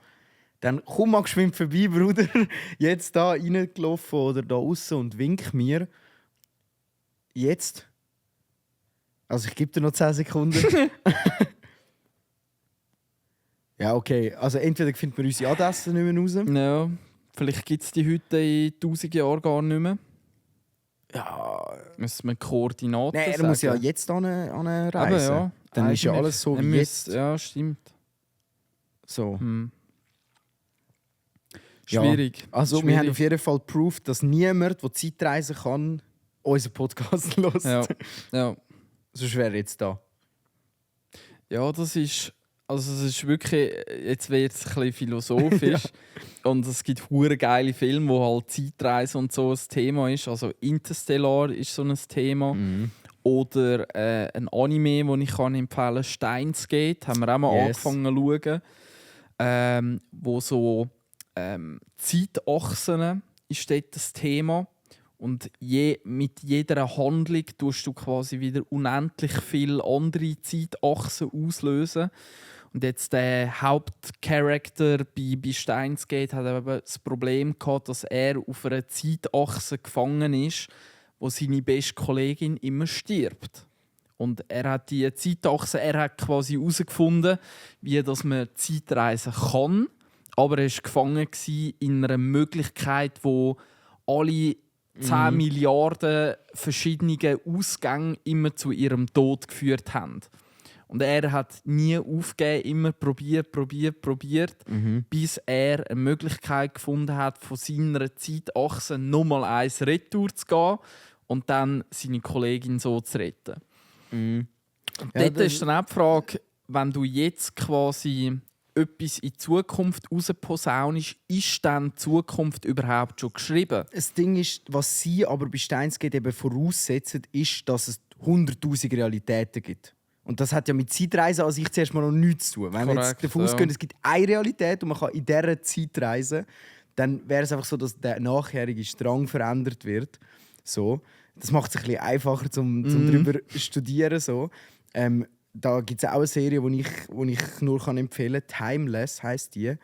Dann komm mal geschwind vorbei, Bruder. Jetzt da reingelaufen oder da außen und wink mir. Jetzt. Also ich gebe dir noch 10 Sekunden. Ja, okay. Also entweder finden wir unsere Adresse nicht mehr raus. Ja, vielleicht gibt es die heute in 1000 Jahren gar nicht mehr. Ja. Müssen wir Koordinaten Nein, er sagen? muss ja jetzt anreisen. Aber ja, Dann ist ja eigentlich. alles so Er wie müsste- jetzt. Ja, stimmt. So. Ja. Schwierig. Also wir Schwierig. haben auf jeden Fall Proof, dass niemand, der Zeitreisen kann, unseren Podcast hört. Ja. Sonst wäre er jetzt da. Ja, das ist Also es ist wirklich, jetzt wird es ein bisschen philosophisch und es gibt hure geile Filme, wo halt Zeitreise und so ein Thema ist. Also Interstellar ist so ein Thema. Mhm. Oder ein Anime, den ich empfehlen kann, Steins Gate, haben wir auch mal angefangen zu schauen. Wo so Zeitachsen ist dort das Thema. Und mit jeder Handlung tust du quasi wieder unendlich viele andere Zeitachsen auslösen. Und jetzt der Hauptcharakter bei Steins Gate hat eben das Problem gehabt, dass er auf einer Zeitachse gefangen ist, wo seine beste Kollegin immer stirbt. Und er hat die Zeitachse, er hat quasi herausgefunden, wie dass man Zeitreisen kann, aber er war gefangen in einer Möglichkeit, wo alle 10 Milliarden verschiedene Ausgänge immer zu ihrem Tod geführt haben. Und er hat nie aufgegeben, immer probiert, bis er eine Möglichkeit gefunden hat, von seiner Zeitachse nochmal eins retour zu gehen und dann seine Kollegin so zu retten. Und Ja, dort ist dann auch die Frage, wenn du jetzt quasi etwas in die Zukunft rausposaunst, ist dann die Zukunft überhaupt schon geschrieben? Das Ding ist, was sie aber bei Steins Gate eben voraussetzen, ist, dass es 100'000 Realitäten gibt. Und das hat ja mit Zeitreisen an sich zuerst mal noch nichts zu tun. Wenn wir jetzt davon ausgehen, es gibt eine Realität und man kann in dieser Zeit reisen, dann wäre es einfach so, dass der nachherige Strang verändert wird. So. Das macht es ein bisschen einfacher, zum darüber zu studieren. So. Da gibt es auch eine Serie, die ich nur empfehlen kann. «Timeless» heisst die.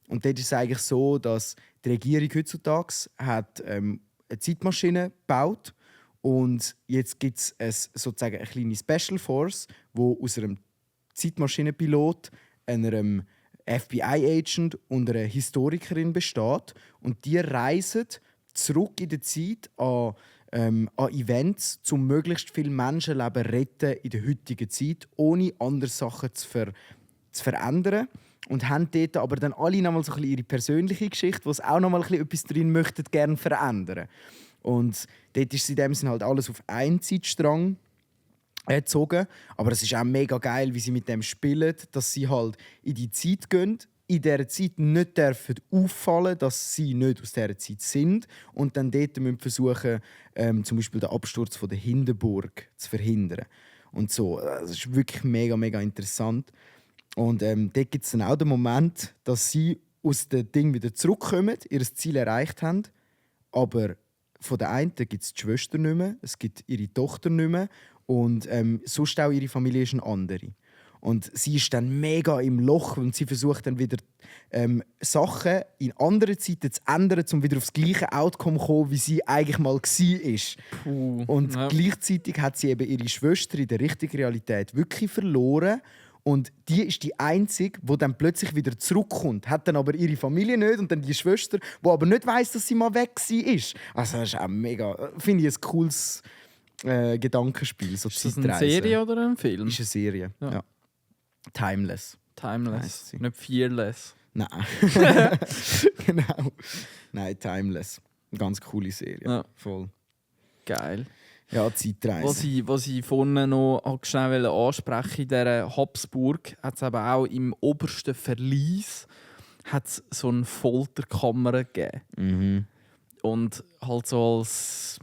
Und dort ist es eigentlich so, dass die Regierung heutzutage hat, eine Zeitmaschine gebaut. Und jetzt gibt es sozusagen eine kleine Special Force, die aus einem Zeitmaschinenpilot, einem FBI-Agent und einer Historikerin besteht. Und die reisen zurück in der Zeit an Events, um möglichst viele Menschenleben zu retten in der heutigen Zeit, ohne andere Sachen zu verändern. Und haben dort aber dann alle noch mal so ein bisschen ihre persönliche Geschichte, wo sie auch noch mal etwas drin möchten, gerne verändern. Und dort ist in dem Sinne halt alles auf einen Zeitstrang gezogen. Aber es ist auch mega geil, wie sie mit dem spielen, dass sie halt in die Zeit gehen, in dieser Zeit nicht dürfen auffallen, dass sie nicht aus dieser Zeit sind und dann dort müssen versuchen, zum Beispiel den Absturz von der Hindenburg zu verhindern. Und so. Das ist wirklich mega, mega interessant. Und dort gibt es dann auch den Moment, dass sie aus dem Ding wieder zurückkommen, ihr Ziel erreicht haben, aber von der einen gibt es die Schwester nicht mehr, es gibt ihre Tochter nicht mehr und sonst auch ihre Familie ist eine andere. Und sie ist dann mega im Loch und sie versucht dann wieder Sachen in anderen Zeiten zu ändern, um wieder aufs gleiche Outcome zu kommen, wie sie eigentlich mal war. Und gleichzeitig hat sie eben ihre Schwester in der richtigen Realität wirklich verloren. Und die ist die Einzige, die dann plötzlich wieder zurückkommt. Hat dann aber ihre Familie nicht und dann die Schwester, die aber nicht weiss, dass sie mal weg war. Also das ist auch mega, finde ich, ein cooles Gedankenspiel. So ist das eine Serie oder ein Film? Ist eine Serie, ja. Timeless. Timeless, nicht Fearless. Nein. Genau. Nein, Timeless. Eine ganz coole Serie. Ja. Voll. Geil. Ja, Zeitreise. Was ich vorhin noch schnell ansprechen in dieser Habsburg, hat es eben auch im obersten Verlies hat's so eine Folterkammer gegeben. Mhm. Und halt so als,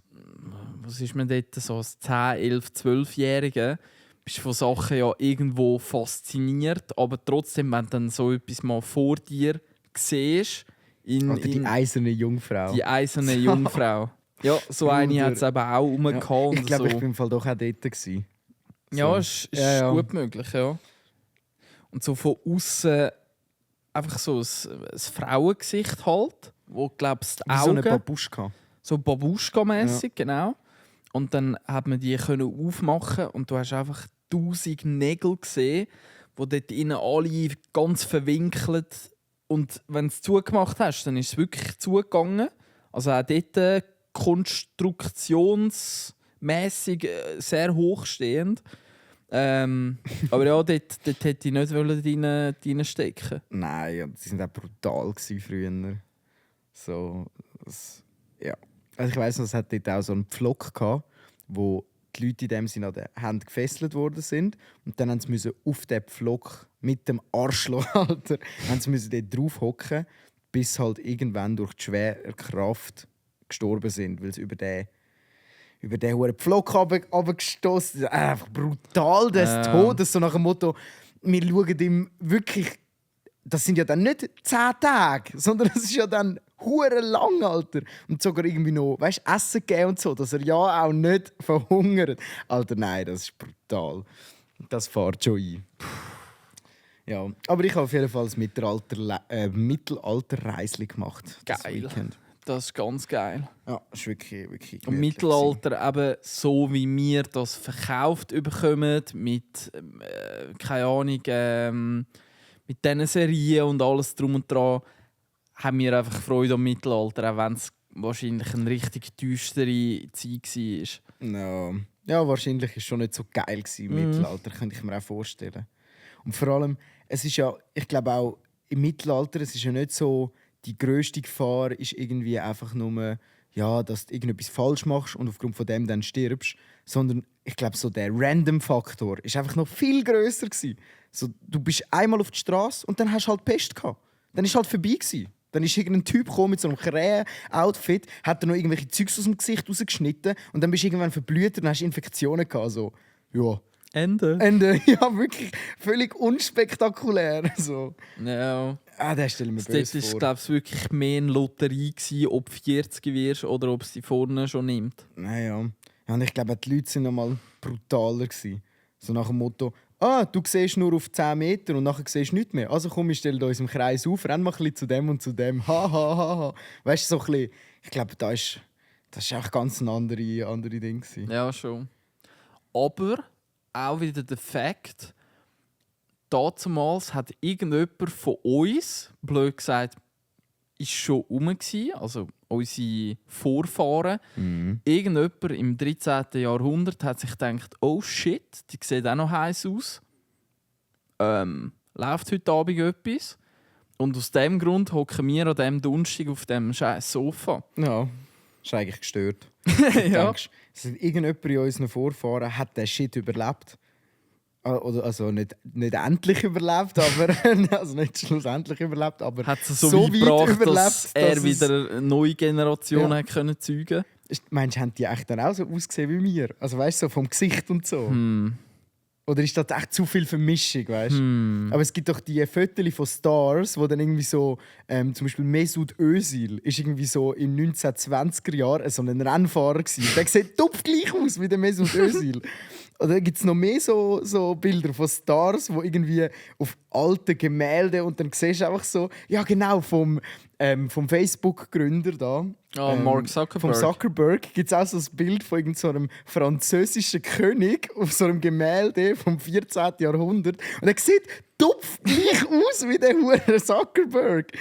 was ist man dort, so als 10, 11, 12-Jährige, bist du von Sachen ja irgendwo fasziniert, aber trotzdem, wenn du dann so etwas mal vor dir siehst, Oder die eiserne Jungfrau. Die eiserne Jungfrau. Ja, so eine hat es eben auch rumgehauen. Ja, ich glaube, so. ich war im Fall doch auch dort gewesen. Ja, ist gut möglich, ja. Und so von außen einfach so ein Frauengesicht halt, wo glaubst die Wie Augen... so eine Babuschka. So Babuschka-mässig, genau. Und dann hat man die können aufmachen und du hast einfach 1000 Nägel gesehen, die dort innen alle ganz verwinkelt. Und wenn du es zugemacht hast, dann ist es wirklich zugegangen. Also auch dort konstruktionsmässig sehr hochstehend. Aber ja, dort hätte ich nicht reinstecken. Nein, ja, die waren auch brutal früher. So, ja. Also ich weiss noch, es hat dort auch so einen Pflock gehabt, wo die Leute in dem Sinne an den Händen gefesselt worden sind. Und dann mussten sie auf den Pflock mit dem Arschloch, Alter, müssen dort drauf hocken, bis halt irgendwann durch die schwere Kraft gestorben sind, weil sie über den hohen Pflock runtergestossen sind. Einfach brutal, des Todes. So nach dem Motto, wir schauen ihm wirklich. Das sind ja dann nicht 10 Tage, sondern das ist ja dann hure lang, Alter. Und sogar irgendwie noch, weißt, Essen geben und so, dass er ja auch nicht verhungert. Alter, nein, das ist brutal. Das fährt schon ein. Ja, aber ich habe auf jeden Fall das Mittelalterreisli gemacht. Geil. Das ist ganz geil. Ja, das ist wirklich Im Mittelalter eben so, wie wir das verkauft bekommen, mit, keine Ahnung, mit diesen Serien und alles drum und dran, haben wir einfach Freude am Mittelalter, auch wenn es wahrscheinlich eine richtig düstere Zeit war. Ja, wahrscheinlich war es schon nicht so geil im Mittelalter, könnte ich mir auch vorstellen. Und vor allem, es ist ja, ich glaube auch im Mittelalter, es ist ja nicht so, die grösste Gefahr ist irgendwie einfach nur, ja, dass du irgendetwas falsch machst und aufgrund von dem dann stirbst, sondern ich glaube, so der Random-Faktor ist einfach noch viel grösser gewesen. So, du bist einmal auf die Straße und dann hast du halt Pest gehabt. Dann ist halt vorbei gewesen. Dann ist irgendein Typ gekommen mit so einem Krähen-Outfit, hat dir noch irgendwelche Zeugs aus dem Gesicht rausgeschnitten und dann bist du irgendwann verblüht und hast Infektionen gehabt. So, ja. Ende. Ja, wirklich völlig unspektakulär. So. Ja. Das stelle ich mir böse Das vor. war, glaube ich, wirklich mehr eine Lotterie gewesen, ob du 40 wirst oder ob es die vorne schon nimmt. Naja. Ja, und ich glaube, die Leute waren noch mal brutaler gewesen. So nach dem Motto, du siehst nur auf 10 Meter und nachher siehst du nichts mehr. Also komm, wir stellen uns im Kreis auf, renn mal ein bisschen zu dem und zu dem. Ha, ha, ha, ha. Weißt du, so ein bisschen, ich glaube, das war auch ganz ein andere Ding gewesen. Ja, schon. Aber auch wieder der Fakt, damals hat irgendjemand von uns, blöd gesagt, ist schon rum gewesen, also unsere Vorfahren. Irgendjemand im 13. Jahrhundert hat sich gedacht, oh shit, die sieht auch noch heiß aus. Läuft heute Abend etwas? Und aus diesem Grund hocken wir an diesem Donnerstag auf diesem scheiß Sofa. Ja, das ist eigentlich gestört. Ja. Denkst, irgendjemand in unseren Vorfahren hat den Shit überlebt. Oder, also nicht endlich überlebt, aber also nicht schlussendlich überlebt, aber Hat es so weit gebracht, dass er es- wieder eine neue Generation Ja. hat können zeugen. Meinst du, haben die echt dann auch so ausgesehen wie wir? Also weißt du, so vom Gesicht und so? Oder ist das echt zu viel Vermischung, weißt du? Aber es gibt doch die Fotos von Stars, wo dann irgendwie so, zum Beispiel Mesut Özil ist irgendwie so in 1920er Jahren so ein Rennfahrer gewesen. Der sieht topgleich aus wie der Mesut Özil. Oder gibt es noch mehr so Bilder von Stars, wo irgendwie auf alten Gemälde und dann siehst du einfach so, ja genau, vom Facebook-Gründer da. Mark Zuckerberg. Vom Zuckerberg gibt es auch so ein Bild von irgend so einem französischen König auf so einem Gemälde vom 14. Jahrhundert. Und er sieht topgleich aus wie der Hure Zuckerberg.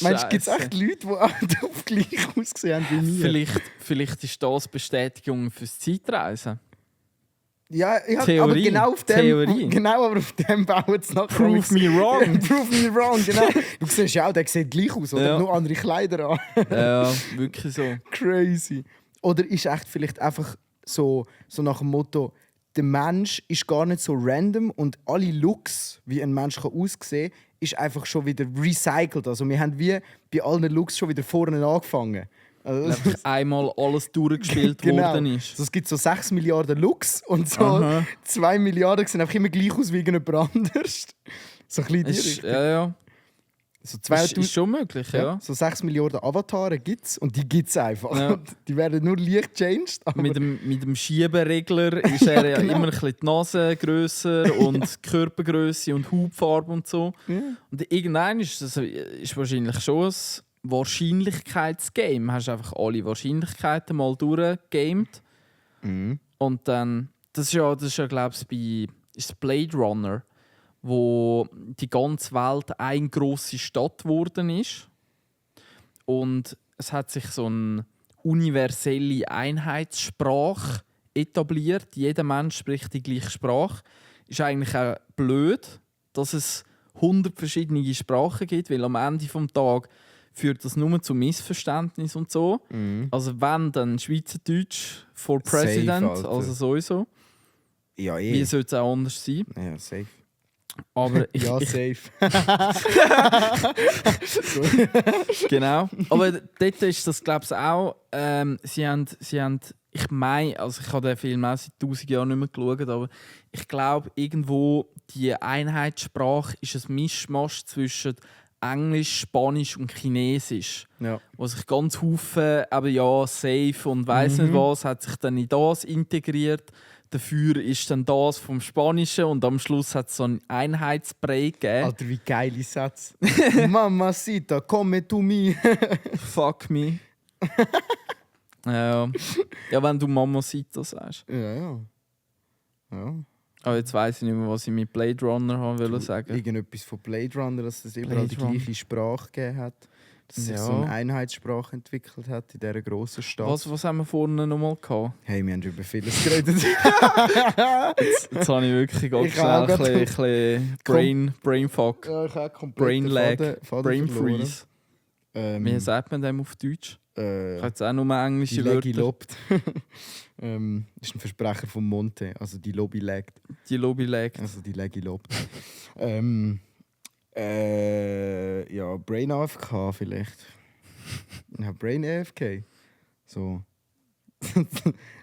Meinst du, gibt es echt Leute, die auch topgleich ausgesehen haben wie wir? Vielleicht ist das Bestätigung fürs Zeitreisen. Ja, Theorie. aber genau auf dem, Theorie. genau, aber auf dem bauen sie nachher. Prove me wrong. Prove me wrong, genau. Du siehst ja auch, der sieht gleich aus, oder? Ja. Nur andere Kleider an. Ja, wirklich so. Crazy. Oder ist echt vielleicht einfach so nach dem Motto, der Mensch ist gar nicht so random und alle Looks, wie ein Mensch aussehen kann, ist einfach schon wieder recycelt. Also wir haben wie bei allen Looks schon wieder vorne angefangen. Also, Einfach einmal alles durchgespielt worden ist. Also, es gibt so 6 Milliarden Looks und so Aha. 2 Milliarden sehen einfach immer gleich aus wie irgendjemand anders. So ein bisschen in die Ist, Richtung. ja. So Ist 2000 schon möglich, ja. So 6 Milliarden Avatare gibt es und die gibt es einfach. Ja. Die werden nur leicht changed. Aber Mit dem Schieberegler ist er ja genau. immer ein bisschen die Nase grösser und die Körpergröße und Hautfarbe und so. Ja. Und irgendwann ist wahrscheinlich schon ein Wahrscheinlichkeitsgame. Hast einfach alle Wahrscheinlichkeiten mal durchgegamed. Und dann, das ist ja glaube ich, ist Blade Runner, wo die ganze Welt eine grosse Stadt geworden ist. Und es hat sich so eine universelle Einheitssprache etabliert. Jeder Mensch spricht die gleiche Sprache. Ist eigentlich auch blöd, dass es 100 verschiedene Sprachen gibt, weil am Ende des Tages führt das nur zu Missverständnissen und so. Also wenn, dann Schweizerdeutsch for President, Alter. also sowieso. Ja, Wie sollte es auch anders sein? Ja, safe. Aber ich, Ja, ich, safe. genau. Aber dort ist das, glaube ich, auch. Sie haben, ich meine, also ich habe den Film auch seit 1000 Jahren nicht mehr geschaut, aber ich glaube, irgendwo die Einheitssprache ist ein Mischmasch zwischen Englisch, Spanisch und Chinesisch. Ja. Wo sich ganz Haufen, aber ja, safe und weiss nicht was, hat sich dann in das integriert. Dafür ist dann das vom Spanischen und am Schluss hat es so einen Einheitsbrei gegeben. Alter, wie geile Satz. Mamacita, come tu mi. Fuck me. Ja, wenn du Mamacita sagst. Ja. Aber jetzt weiss ich nicht mehr, was ich mit Blade Runner haben wollte sagen. Irgendetwas von Blade Runner, dass es überall die Blade Runner. gleiche Sprache gegeben hat. Dass sich Ja. so eine Einheitssprache entwickelt hat in dieser grossen Stadt. Was haben wir vorne nochmal gehabt? Hey, wir haben über vieles geredet. Jetzt habe ich wirklich ganz Ich habe schnell auch ein bisschen Brainfuck. Ja, ich habe komplett Brain den lag, Faden Brain verloren. freeze. Wie sagt man dem auf Deutsch? Ich habe jetzt auch nur die englische Legi Wörter. lobt. Das ist ein Versprecher von Monte, also die Lobby lagt. Die Lobby legt. Also die Legi lobt. Ja, Brain AFK vielleicht. Ja, Brain AFK. So.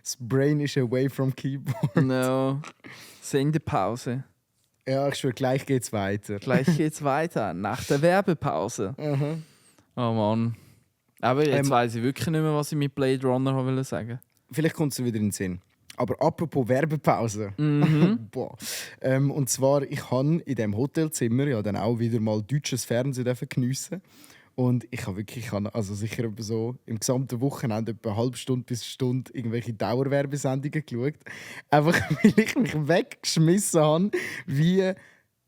Das Brain is away from keyboard. No. Sendepause. Ja, ich schwöre, gleich geht's weiter. Gleich geht's weiter. Nach der Werbepause. Aha. Oh Mann. Aber jetzt weiss ich wirklich nicht mehr, was ich mit Blade Runner wollte sagen. Vielleicht kommt es wieder in den Sinn. Aber apropos Werbepause. Boah. Und zwar, ich habe in diesem Hotelzimmer ja dann auch wieder mal deutsches Fernsehen geniessen. Und ich habe wirklich, also sicher etwa so im gesamten Wochenende etwa eine halbe Stunde bis eine Stunde irgendwelche Dauerwerbesendungen geschaut. Einfach weil ich mich weggeschmissen habe, wie,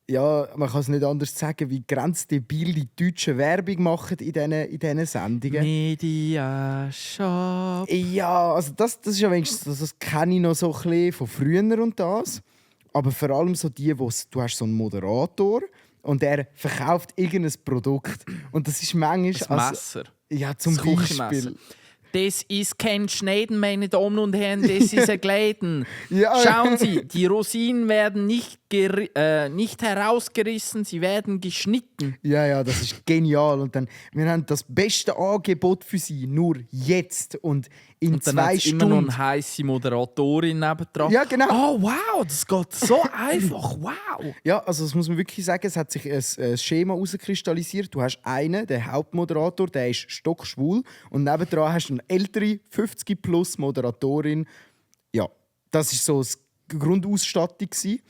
ja, man kann es nicht anders sagen, wie grenzdebil die Deutschen Werbung machen in diesen Sendungen. Media Shop. Ja, also das ist ja wenigstens, das kenne ich noch so ein bisschen von früher und das. Aber vor allem so die, du hast so einen Moderator und der verkauft irgendein Produkt. Und das ist manchmal... Das Messer. Ja, zum Das Beispiel. Küchenmesser. Das ist kein Schneiden, meine Damen und Herren, das ist ein Gleiten. Ja. Schauen Sie, die Rosinen werden nicht herausgerissen, sie werden geschnitten. Ja, das ist genial. Und dann, wir haben das beste Angebot für Sie, nur jetzt und in Und dann 2 hat's immer noch Stunden. eine heisse Moderatorin nebendran. Ja, genau. Oh wow, das geht so einfach, wow. Ja, also das muss man wirklich sagen, es hat sich ein Schema herauskristallisiert. Du hast einen, den Hauptmoderator, der ist stockschwul und nebendran hast du eine ältere, 50-plus Moderatorin. Ja, das war so die Grundausstattung gewesen.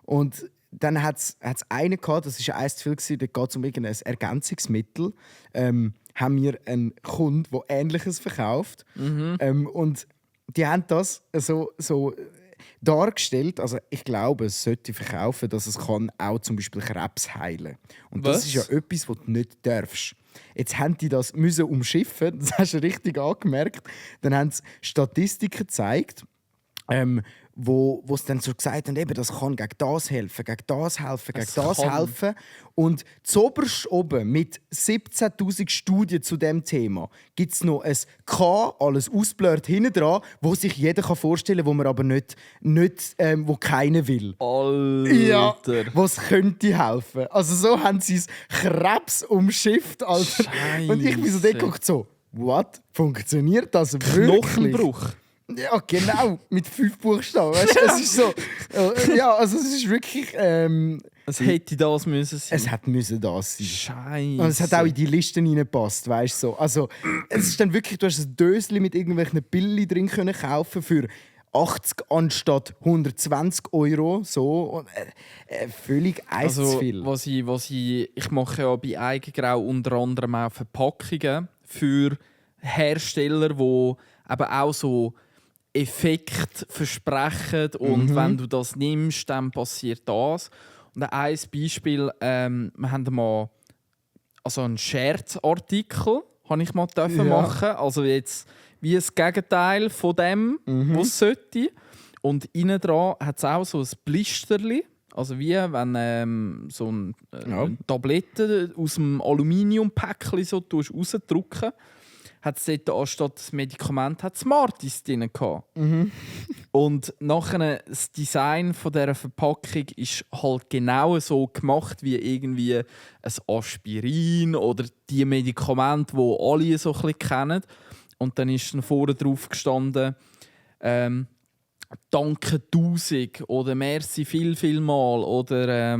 Und dann hat es einen gehabt, das war eins zu viel, gewesen, da geht es um irgendein Ergänzungsmittel. Haben wir einen Kunden, der Ähnliches verkauft. Und die haben das so dargestellt, also ich glaube, es sollte verkaufen, dass es kann auch zum Beispiel Krebs heilen. Und das Was? ist ja etwas, was du nicht darfst. Jetzt haben die das müssen umschiffen, das hast du richtig angemerkt. Dann haben sie Statistiken gezeigt, wo sie dann so gesagt haben, eben, das kann gegen das helfen, gegen das helfen, gegen das kann. helfen. Und zoberst oben mit 17'000 Studien zu dem Thema gibt es noch ein K, alles ausblurrt hinten dran, wo sich jeder vorstellen kann, wo man aber nicht wo keiner will. Alter. Ja, was könnte helfen? Also so haben sie es Krebs umschifft, Alter. Und ich bin so Scheisse. geguckt, so, what? Funktioniert das wirklich? Knochenbruch. Ja, genau, mit 5 Buchstaben. Weißt du, es ist so. Ja, also es ist wirklich. Es hätte das müssen sein. Es hat müssen das sein. Scheiße. Und es hat auch in die Listen reingepasst, weißt du so. Also es ist dann wirklich, du hast ein Döschen mit irgendwelchen Pillen drin können kaufen für 80 anstatt 120 €. So. Und, völlig eins zu viel. Ich mache ja bei Eigengrau unter anderem auch Verpackungen für Hersteller, die eben auch so Effekt versprechen und wenn du das nimmst, dann passiert das. Und ein Beispiel, wir haben mal also einen Scherzartikel habe ich mal machen, also jetzt wie das Gegenteil von dem, was es sollte. Und innen dran hat es auch so ein Blisterli, Also wie wenn so eine Tablette aus dem Aluminiumpäckchen so rausdrücken, hat es dort anstatt das Medikament Smarties drin gehabt. Und nachher das Design von dieser Verpackung ist halt genau so gemacht wie irgendwie ein Aspirin oder die Medikamente, die alle so ein bisschen kennen. Und dann ist dann vorne drauf gestanden, «Danke 1000» oder «Merci viel mal» oder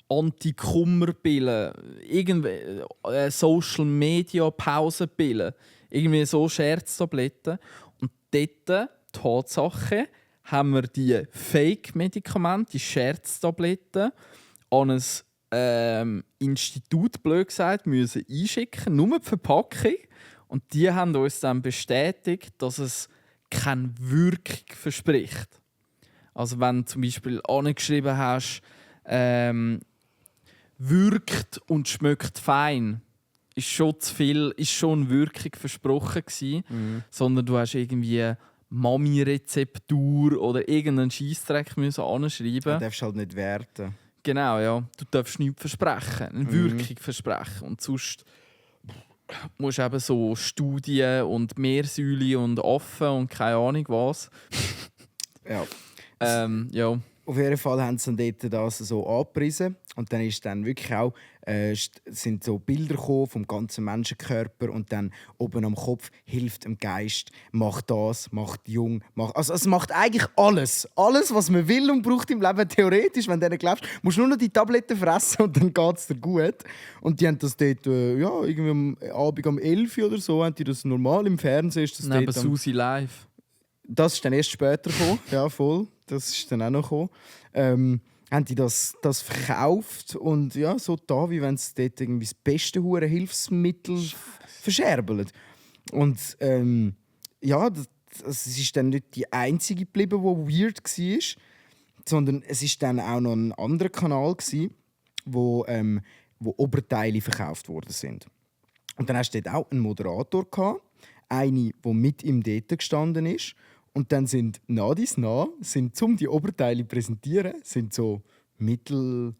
«Anti-Kummer-Pillen», irgendwie Social-Media-Pausenpillen, irgendwie so Scherztabletten. Und dort, Tatsache, haben wir die Fake-Medikamente, die Scherztabletten, an ein Institut, blöd gesagt, müssen einschicken, nur die Verpackung. Und die haben uns dann bestätigt, dass es keine Wirkung verspricht. Also wenn du zum Beispiel angeschrieben hast, wirkt und schmeckt fein, ist schon zu viel, ist schon Wirkung versprochen gewesen, sondern du hast irgendwie Mami-Rezeptur oder irgendeinen Scheissdreck müssen anschreiben. Du darfst halt nicht werten. Genau, ja. Du darfst nichts versprechen, eine Wirkung versprechen. Und sonst musst du eben so Studien und Meersäule und Affen und keine Ahnung was. Ja. Ja. Auf jeden Fall haben sie dann dort das so angepriesen. Und dann ist dann wirklich auch, sind so Bilder gekommen vom ganzen Menschenkörper und dann oben am Kopf hilft dem Geist, macht das, macht jung, macht... Also es macht eigentlich alles. Alles, was man will und braucht im Leben. Theoretisch, wenn du denen glaubst, musst du nur noch die Tabletten fressen und dann geht es dir gut. Und die haben das dort, ja, irgendwie am Abend um 11 Uhr oder so, haben die das normal im Fernsehen. Ist das Neben dort Susi live. Das ist dann erst später gekommen. Ja, voll. Das ist dann auch noch gekommen. Haben die das verkauft und ja, so da, wie wenn es dort irgendwie das beste Hilfsmittel verscherbeln. Und ja, es ist dann nicht die einzige geblieben, die weird war, sondern es ist dann auch noch ein anderer Kanal gewesen, wo Oberteile verkauft worden sind. Und dann hast du dort auch einen Moderator gehabt, eine, die mit ihm dort gestanden ist. Und dann sind um die Oberteile zu präsentieren, sind so mittelalte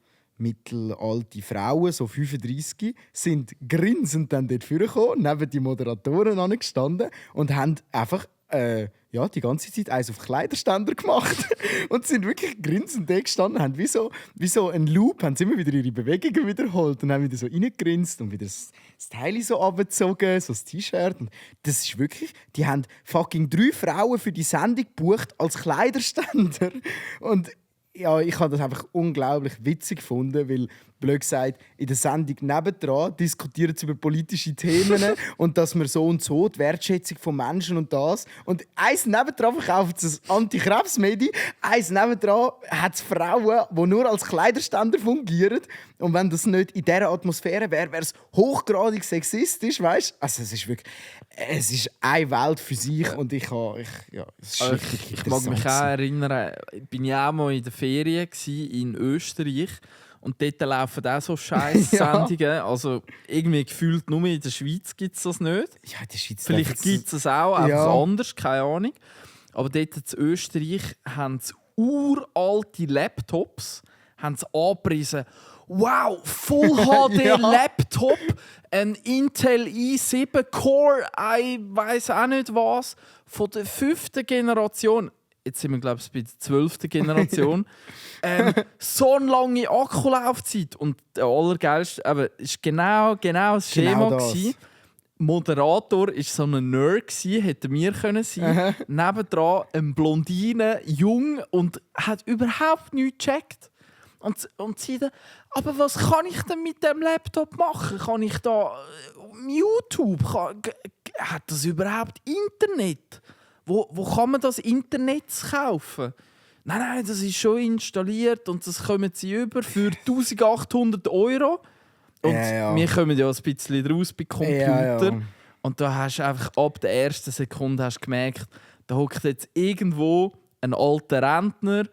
Frauen, so 35, sind grinsend dann dort vorgekommen, neben die Moderatoren angestanden und haben einfach die ganze Zeit eins auf Kleiderständer gemacht. Und sind wirklich grinsend da gestanden, haben wie so ein Loop, haben sie immer wieder ihre Bewegungen wiederholt und haben wieder so reingegrinst und wieder das Teil so abgezogen, so das T-Shirt. Und das ist wirklich, die haben fucking 3 Frauen für die Sendung gebucht als Kleiderständer. Und ja, ich habe das einfach unglaublich witzig gefunden, weil, blöd gesagt, in der Sendung nebendran diskutieren sie über politische Themen und dass man so und so, die Wertschätzung von Menschen und das. Und eins nebendran verkauft es ein Anti-Krebs-Medi, eins nebendran hat es Frauen, die nur als Kleiderständer fungieren. Und wenn das nicht in dieser Atmosphäre wäre, wäre es hochgradig sexistisch, weißt du? Also es ist wirklich, es ist eine Welt für sich und es ist richtig Ich mag mich auch erinnern, bin ich auch mal in der Ferien in Österreich und dort laufen auch so Scheiß-Sendungen. Ja. Also irgendwie gefühlt nur in der Schweiz gibt es das nicht. Ja, in der Schweiz Vielleicht gibt es es auch, einfach anders, keine Ahnung. Aber dort in Österreich haben sie uralte Laptops angepriesen. Wow, Full HD Laptop, ein Intel i7 Core, ich weiß auch nicht was, von der 5. Generation. Jetzt sind wir, glaube ich, bei der 12. Generation. So eine lange Akkulaufzeit. Und der allergeilste, aber ist genau das Schema. Das. Moderator war so ein Nerd, hätte mir können sein. Nebendran ein Blondine, jung und hat überhaupt nichts gecheckt. Und sie dann, aber was kann ich denn mit dem Laptop machen? Kann ich da YouTube? Hat das überhaupt Internet? Wo kann man das Internet kaufen? Nein, das ist schon installiert und das kommen sie über für 1800 €. Und wir kommen ja ein bisschen raus bei Computer. Ja. Und da hast du einfach ab der ersten Sekunde hast gemerkt, da hockt jetzt irgendwo ein alter Rentner,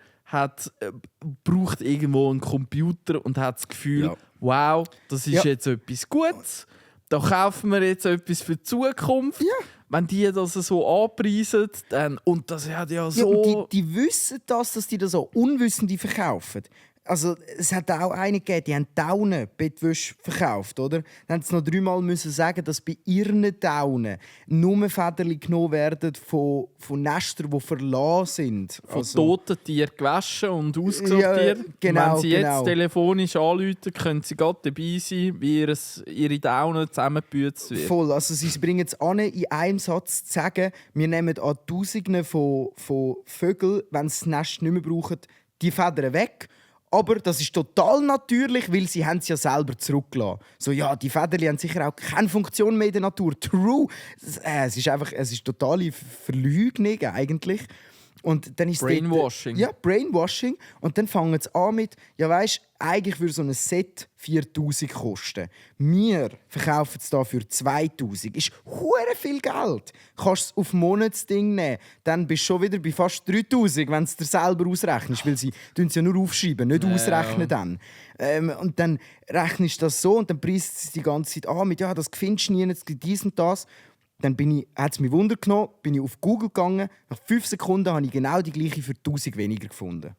braucht irgendwo einen Computer und hat das Gefühl, wow, das ist jetzt etwas Gutes. Da kaufen wir jetzt etwas für die Zukunft. Ja. Wenn die das so anpreisen, dann, und das hat ja so... Ja, die wissen das, dass die das so Unwissende verkaufen. Also, es hat auch eine gegeben, die haben Daunen Bettwäsche verkauft, oder? Dann haben sie noch 3-mal müssen sagen, dass bei ihren Daunen nur Federchen genommen werden von Nestern, die verlassen sind. Von toten Tieren gewaschen und ausgesortiert. Ja, genau, Wenn sie jetzt genau. telefonisch anrufen, können sie gerade dabei sein, wie ihre Daunen zusammengebüzt wird. Voll, also sie bringen es an, in einem Satz zu sagen, wir nehmen an Tausenden von Vögeln, wenn sie das Nest nicht mehr brauchen, die Federn weg. Aber das ist total natürlich, weil sie es ja selber zurückgelassen. So, ja, die Federchen haben sicher auch keine Funktion mehr in der Natur. True. Es ist totale Verleugnung eigentlich. Und dann ist Brainwashing. Ja, Brainwashing. Und dann fangen sie an mit, ja weisst, eigentlich würde so ein Set 4'000 kosten. Wir verkaufen es da für 2'000. Ist hure viel Geld. Kannst es auf Monatsding nehmen, dann bist du schon wieder bei fast 3'000, wenn du es dir selber ausrechnest. Weil sie ja nur aufschreiben, nicht ausrechnen dann. Und dann rechnest du das so und dann preist es die ganze Zeit an mit, ja, das findest du nie, es gibt dies und das. Dann hat es mich Wunder genommen, bin ich auf Google gegangen. Nach 5 Sekunden habe ich genau die gleiche für 1000 weniger gefunden.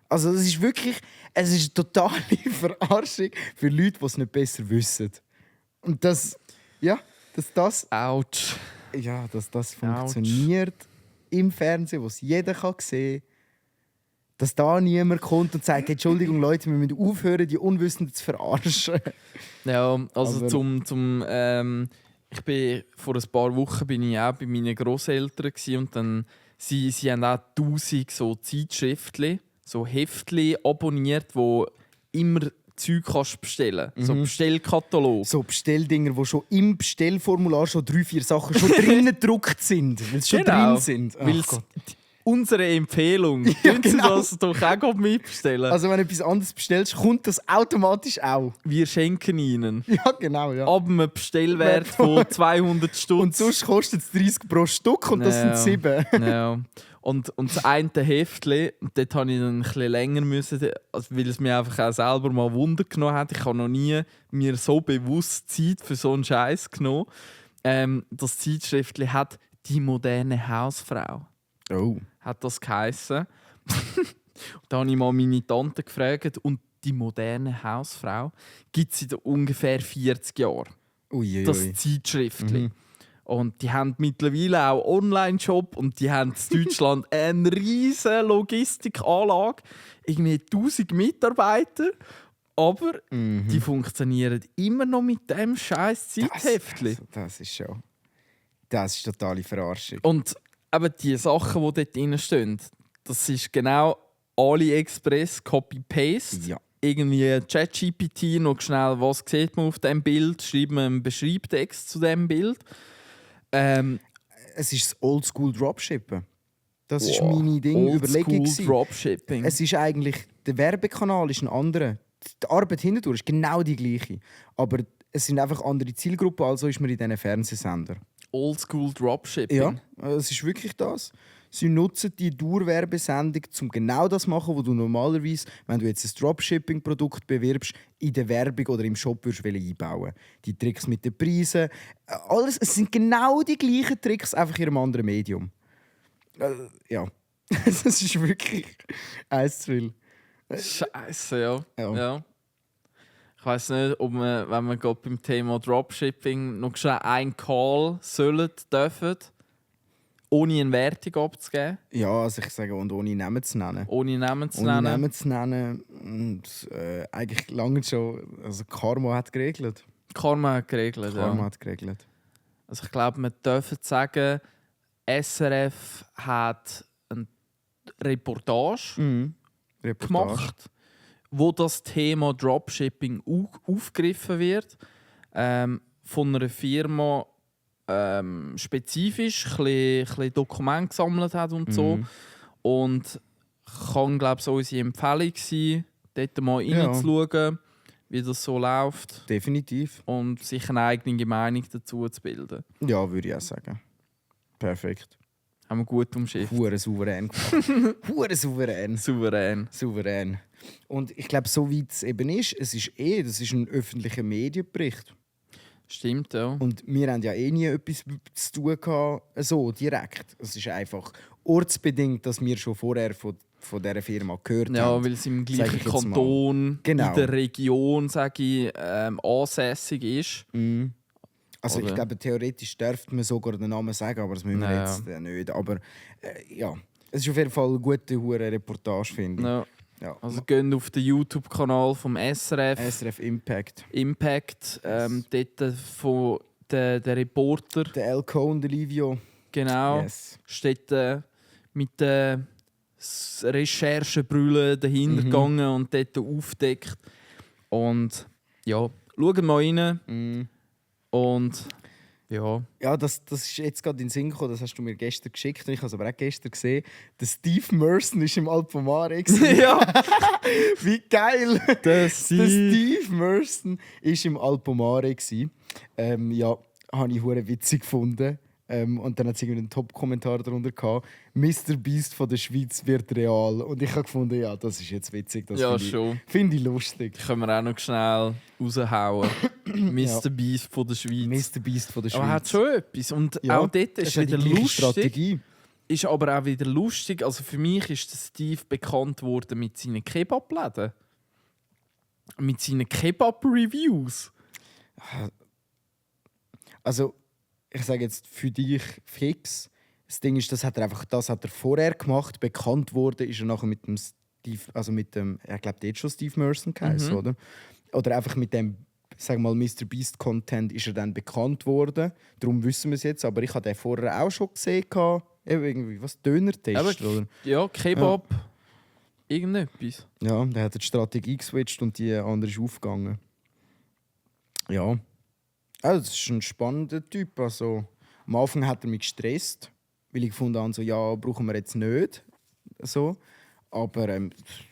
Also es ist wirklich, es ist eine totale Verarschung für Leute, die es nicht besser wissen. Und das Autsch. funktioniert im Fernsehen, wo es jeder sehen kann. Dass da niemand kommt und sagt, Entschuldigung Leute, wir müssen aufhören, die Unwissenden zu verarschen. Ja, also Aber- ich bin vor ein paar Wochen bin ich auch bei meinen Grosseltern und dann sie haben auch 1000 so Zeitschriftli, so Heftli abonniert, wo immer Zeug kannst bestellen. So Bestellkatalog. So Bestelldinger, die schon im Bestellformular schon 3-4 Sachen schon drinnen gedruckt sind, weil sie schon Genau. drin sind. Ach Weil Gott. unsere Empfehlung, Ja, tun Sie genau. das doch auch mitbestellen. Also wenn du etwas anderes bestellst, kommt das automatisch auch. Wir schenken Ihnen. Ja, genau, ja. Ab einem Bestellwert von 200 Stutz. Und sonst kostet es 30 pro Stück und das Ja. sind 7. Ja. Und das eine Heftchen, dort musste ich dann ein bisschen länger, also weil es mir einfach auch selber mal Wunder genommen hat. Ich habe noch nie mir so bewusst Zeit für so einen Scheiß genommen. Das Zeitschriftchen hat «Die moderne Hausfrau». Oh. Hat das geheissen. Da habe ich mal meine Tante gefragt. Und «Die moderne Hausfrau» gibt es seit ungefähr 40 Jahren. Uiuiui. Das Zeitschriftchen. Und die haben mittlerweile auch Online-Shop und die haben in Deutschland eine riesige Logistikanlage. Irgendwie 1000 Mitarbeiter. Aber die funktionieren immer noch mit dem scheiß Zeithäftchen. Das ist schon... Das ist totale Verarschung. Und eben die Sachen, die dort drin stehen, das ist genau AliExpress Copy-Paste. Ja. Irgendwie ChatGPT noch schnell, was sieht man auf dem Bild, schreibt man einen Beschreibtext zu dem Bild. Es ist das Oldschool Dropshippen. Das ist Wow. meine Überlegung. Oldschool gewesen. Dropshipping. Es ist eigentlich, der Werbekanal ist ein anderer. Die Arbeit hinterher ist genau die gleiche. Aber es sind einfach andere Zielgruppen, also ist man in diesen Fernsehsendern. Oldschool Dropshipping. Ja, es ist wirklich das. Sie nutzen die Dauerwerbesendung, um genau das zu machen, was du normalerweise, wenn du jetzt ein Dropshipping-Produkt bewirbst, in der Werbung oder im Shop würdest einbauen. Die Tricks mit den Preisen, alles, es sind genau die gleichen Tricks, einfach in einem anderen Medium. Ja, das ist wirklich eins zu viel. Scheiße, ja. Ja. Ja. Ich weiss nicht, ob wir, wenn wir gerade beim Thema Dropshipping noch schnell einen Call sollen, dürfen, ohne eine Wertung abzugeben, Ja, also ich sage, und ohne Namen zu nennen. ohne Namen zu Ohne nennen. Namen zu nennen. Und, eigentlich lange schon. Also Karma hat geregelt. Karma hat geregelt, Karma ja. hat geregelt. Also ich glaube, wir dürfen sagen, SRF hat eine Reportage gemacht, wo das Thema Dropshipping aufgegriffen wird. Von einer Firma spezifisch ein bisschen Dokumente gesammelt hat und so. Und kann, glaube ich, so unsere Empfehlung sein, dort mal Ja. reinzuschauen, wie das so läuft Definitiv. und sich eine eigene Meinung dazu zu bilden. Ja, würde ich auch sagen. Perfekt. Haben wir gut umschifft. Hure souverän gemacht. Hure souverän. Souverän. Souverän. Und ich glaube, so wie es eben ist, das ist ein öffentlicher Medienbericht. Stimmt, ja. Und wir haben ja eh nie etwas zu tun gehabt, so direkt. Es ist einfach ortsbedingt, dass wir schon vorher von dieser Firma gehört Ja, haben. weil es im Sag gleichen ich jetzt mal. Kanton, Genau. in der Region, sage ich, ansässig ist. Mhm. Also ich Oder? glaube, theoretisch dürfte man sogar den Namen sagen, aber das müssen wir Ja. jetzt nicht. Aber ja, es ist auf jeden Fall eine gute Reportage, finde ich. Ja. Ja. Also geht auf den YouTube-Kanal vom SRF. SRF Impact. Impact, dort von der Reporter, Der Elko und der Livio. genau, Yes. steht mit der Recherchebrille dahinter gegangen und dort aufdeckt. Und ja, schauen wir rein. Mhm. Und ja, Ja, das ist jetzt gerade in den Sinn gekommen, das hast du mir gestern geschickt und ich habe es aber auch gestern gesehen. Der Steve Merson war im Alpomare. ja, Wie geil! der Der Steve Merson war im Alpomare. Ja, habe ich hure witzig gefunden. Und dann hat es irgendwie einen Top-Kommentar darunter gehabt: Mr. Beast von der Schweiz wird real. Und ich habe gefunden, ja, das ist jetzt witzig. Das Ja, finde schon. find ich lustig. Können wir auch noch schnell raushauen. Mr. Beast von der Schweiz. Mr. Beast von der Schweiz. Aber er hat schon etwas. Und Ja, auch dort es ist hat die wieder gleiche lustig. Strategie. Ist aber auch wieder lustig. Also für mich ist der Steve bekannt worden mit seinen Kebab-Läden. Mit seinen Kebab-Reviews. Also, ich sage jetzt für dich fix. Das Ding ist, das hat er vorher gemacht. Bekannt wurde ist er nachher mit dem Steve, also mit dem, ich glaube, der hat schon Steve Merson geheißen, oder? Oder einfach mit dem, sag mal, Mr. Beast Content ist er dann bekannt worden. Darum wissen wir es jetzt. Aber ich habe den vorher auch schon gesehen. Eben irgendwie was Döner-Test, oder? Ja, Kebab. Irgendetwas. Ja, der hat die Strategie geswitcht und die andere ist aufgegangen. Ja. Also, das ist ein spannender Typ. Also, am Anfang hat er mich gestresst, weil ich gefunden habe, so, ja, brauchen wir jetzt nicht. So. Aber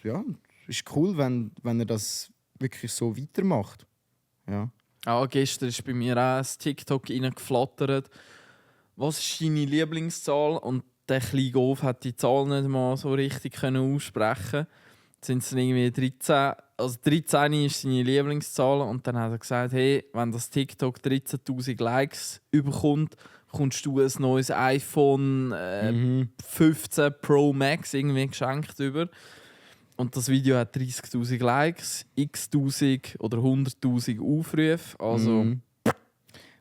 ja, es ist cool, wenn er das wirklich so weitermacht. Ja. Gestern ist bei mir auch ein TikTok reingeflattert. Was ist deine Lieblingszahl? Und der kleine Golf hat die Zahl nicht mal so richtig aussprechen. Jetzt sind es dann irgendwie 13. Also 13 ist seine Lieblingszahl. Und dann hat er gesagt, hey, wenn das TikTok 13'000 Likes überkommt, kommst du ein neues iPhone 15 Pro Max irgendwie geschenkt über. Und das Video hat 30'000 Likes, x'1000 oder 100'000 Aufrufe. Also,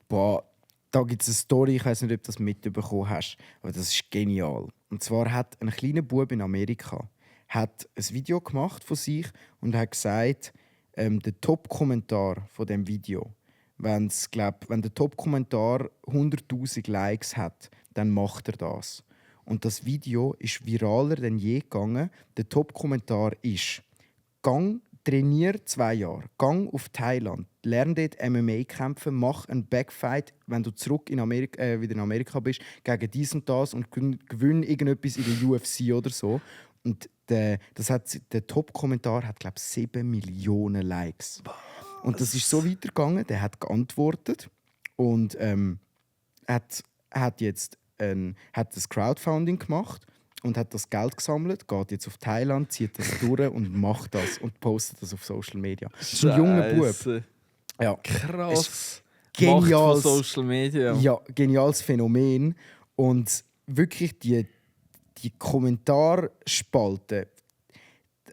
Boah, da gibt es eine Story, ich weiß nicht, ob du das mitbekommen hast, aber das ist genial. Und zwar hat ein kleiner Bub in Amerika hat ein Video gemacht von sich und hat gesagt, der Top-Kommentar von dem Video, wenn der Top-Kommentar 100'000 Likes hat, dann macht er das. Und das Video ist viraler denn je gegangen. Der Top-Kommentar ist: Gang, trainier 2 Jahre, gang auf Thailand, lern dort MMA kämpfen, mach einen Backfight, wenn du zurück in Amerika, wieder in Amerika bist, gegen dies und das und gewinn irgendetwas in der UFC oder so. Und der Top-Kommentar hat, glaube ich, 7 Millionen Likes. Und das ist so weitergegangen. Der hat geantwortet und hat jetzt hat das Crowdfunding gemacht und hat das Geld gesammelt, geht jetzt auf Thailand, zieht das durch und macht das und postet das auf Social Media. Das ist ein junger Bub. Scheisse. Ja. Krass. Geniales, Macht von Social Media. ja, geniales Phänomen. Und wirklich die Kommentarspalte.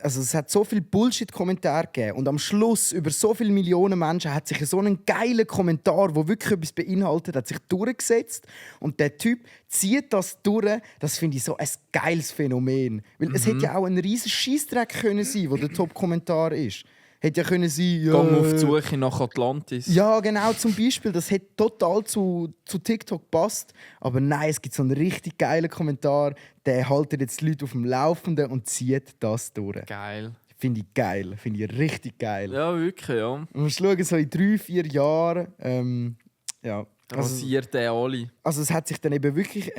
Also es hat so viele Bullshit-Kommentare gegeben und am Schluss über so viele Millionen Menschen hat sich so einen geilen Kommentar, der wirklich etwas beinhaltet, hat sich durchgesetzt und der Typ zieht das durch. Das finde ich so ein geiles Phänomen, weil es hätte ja auch ein riesen Scheissdreck können sein, wo der Top-Kommentar ist. Hätte ja können sein, ja, Gang auf die Suche nach Atlantis. ja, genau, zum Beispiel. Das hätte total zu TikTok gepasst. Aber nein, es gibt so einen richtig geilen Kommentar, der haltet jetzt die Leute auf dem Laufenden und zieht das durch. Geil. Finde ich geil. Finde ich richtig geil. Ja, wirklich, ja. Und wir schauen so in 3-4 Jahren. Ja, Rasiert der alle. also es hat sich dann eben wirklich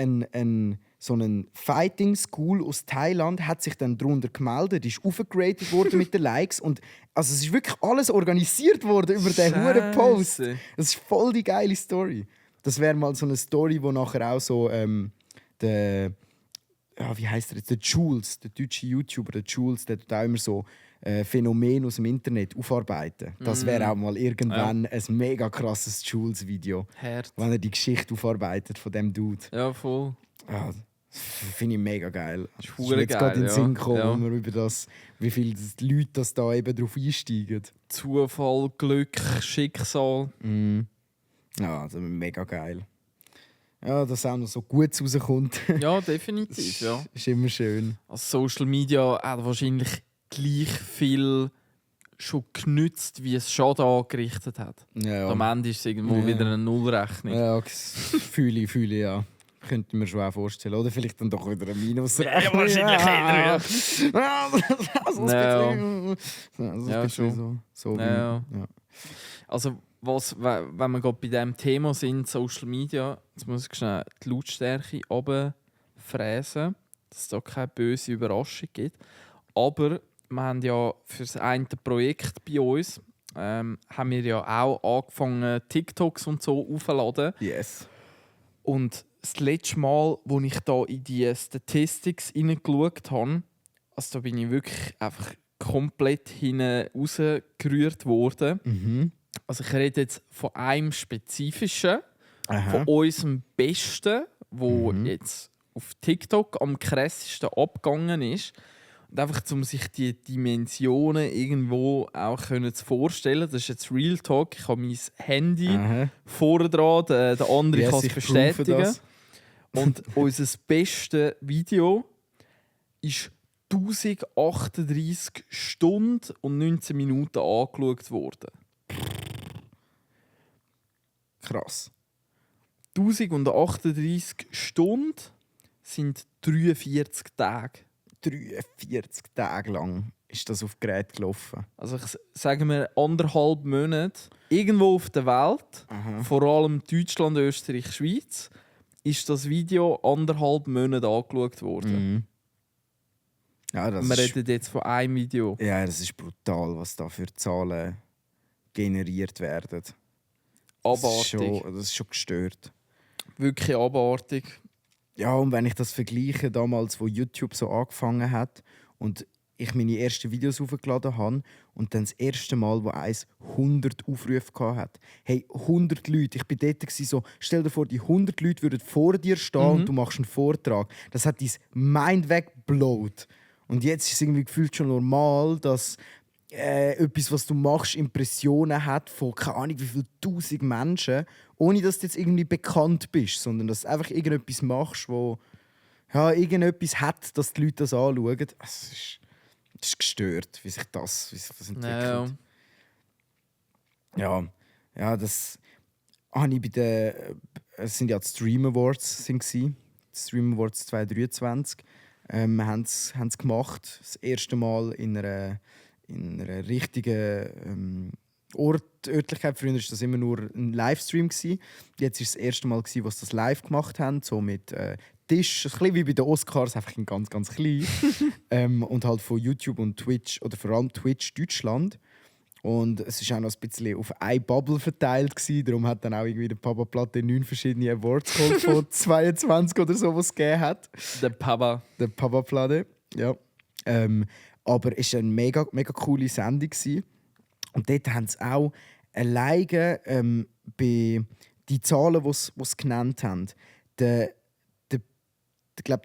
so einen Fighting School aus Thailand hat sich dann darunter gemeldet, ist aufgeratet worden mit den Likes und also es ist wirklich alles organisiert worden über den huren Post. Scheisse. Das ist voll die geile Story. Das wäre mal so eine Story, wo nachher auch so der ja, wie heißt er jetzt? Der Jules, der deutsche YouTuber, der Jules, der tut auch immer so Phänomene aus dem Internet aufarbeiten. Das wäre auch mal irgendwann ein mega krasses Jules-Video, Hart. wenn er die Geschichte aufarbeitet von dem Dude. Ja, voll. Ja, das finde ich mega geil. Das ist ist mir hure jetzt gerade in den geil, Sinn ja. gekommen, Ja. wo wir über das, wie viele Leute das da eben drauf einsteigen. Zufall, Glück, Schicksal. Ja, also mega geil. Ja, dass auch noch so Gutes rauskommt, Ja, definitiv. Ja. ist immer schön. Also Social Media hat wahrscheinlich gleich viel schon genützt, wie es Schaden angerichtet hat. Ja, Am Ende ist es irgendwo Ja. wieder eine Nullrechnung. ja fühle ich, ja. Könnte ich mir schon auch vorstellen. Oder vielleicht dann doch wieder ein Minus. Ja, wahrscheinlich eher, ja. Also Ja. ein bisschen Ja, schon. so Ja. ja. Also, wenn wir gerade bei diesem Thema sind, Social Media, jetzt muss ich schnell die Lautstärke runterfräsen, dass es da keine böse Überraschung gibt. Aber wir haben ja für das eine Projekt bei uns, haben wir ja auch angefangen, TikToks und so aufzuladen. Yes. Und das letzte Mal, als ich da in die Statistics hineingeschaut habe, also da bin ich wirklich einfach komplett hinten rausgerührt worden. Mhm. Also ich rede jetzt von einem spezifischen, Aha. von unserem Besten, wo jetzt auf TikTok am krassesten abgegangen ist. Und einfach, um sich die Dimensionen irgendwo auch zu vorstellen. Das ist jetzt Real Talk. Ich habe mein Handy Aha. vorne dran, der andere Yes, kann es ich bestätigen. prüfe das. Und unser bestes Video ist 1038 Stunden und 19 Minuten angeschaut worden. Krass. 1038 Stunden sind 43 Tage. 43 Tage lang ist das auf Gerät gelaufen. Also ich sage mir 1,5 Monate. Irgendwo auf der Welt, vor allem Deutschland, Österreich, Schweiz, ist das Video 1,5 Monate angeschaut worden. Mhm. Ja, das Wir ist, reden jetzt von einem Video. ja, das ist brutal, was da für Zahlen generiert werden. Abartig. Das ist schon gestört. Wirklich abartig. Ja, und wenn ich das vergleiche, damals, wo YouTube so angefangen hat und ich meine ersten Videos hochgeladen habe und dann das erste Mal, wo eins 100 Aufrufe hatte. Hey, 100 Leute. Ich war dort so, stell dir vor, die 100 Leute würden vor dir stehen und du machst einen Vortrag. Das hat dein Mind weggeblowt. Und jetzt ist es irgendwie gefühlt schon normal, dass etwas, was du machst, Impressionen hat von keine Ahnung wie viel 1000 Menschen, ohne dass du jetzt irgendwie bekannt bist, sondern dass du einfach irgendetwas machst, wo ja, irgendetwas hat, dass die Leute das anschauen. Es ist gestört, wie sich das entwickelt. Ja, das habe ich bei den es sind ja die Stream Awards die Stream Awards 2023. Wir haben es gemacht, das erste Mal in einer richtigen Örtlichkeit. Früher war das immer nur ein Livestream. Jetzt war es das erste Mal, wo sie das live gemacht haben, so mit Tisch, ein bisschen wie bei den Oscars, einfach in ganz, ganz klein. Und halt von YouTube und Twitch, oder vor allem Twitch Deutschland. Und es war auch noch ein bisschen auf eine Bubble verteilt. Darum hat dann auch irgendwie der Papa Platte 9 verschiedene Awards geholt von 22 oder so, was es gegeben hat. Der Papa. Der Papa Platte, ja. Aber es war eine mega, mega coole Sendung. Und dort haben sie auch alleine bei den Zahlen, die sie genannt haben, ich glaube,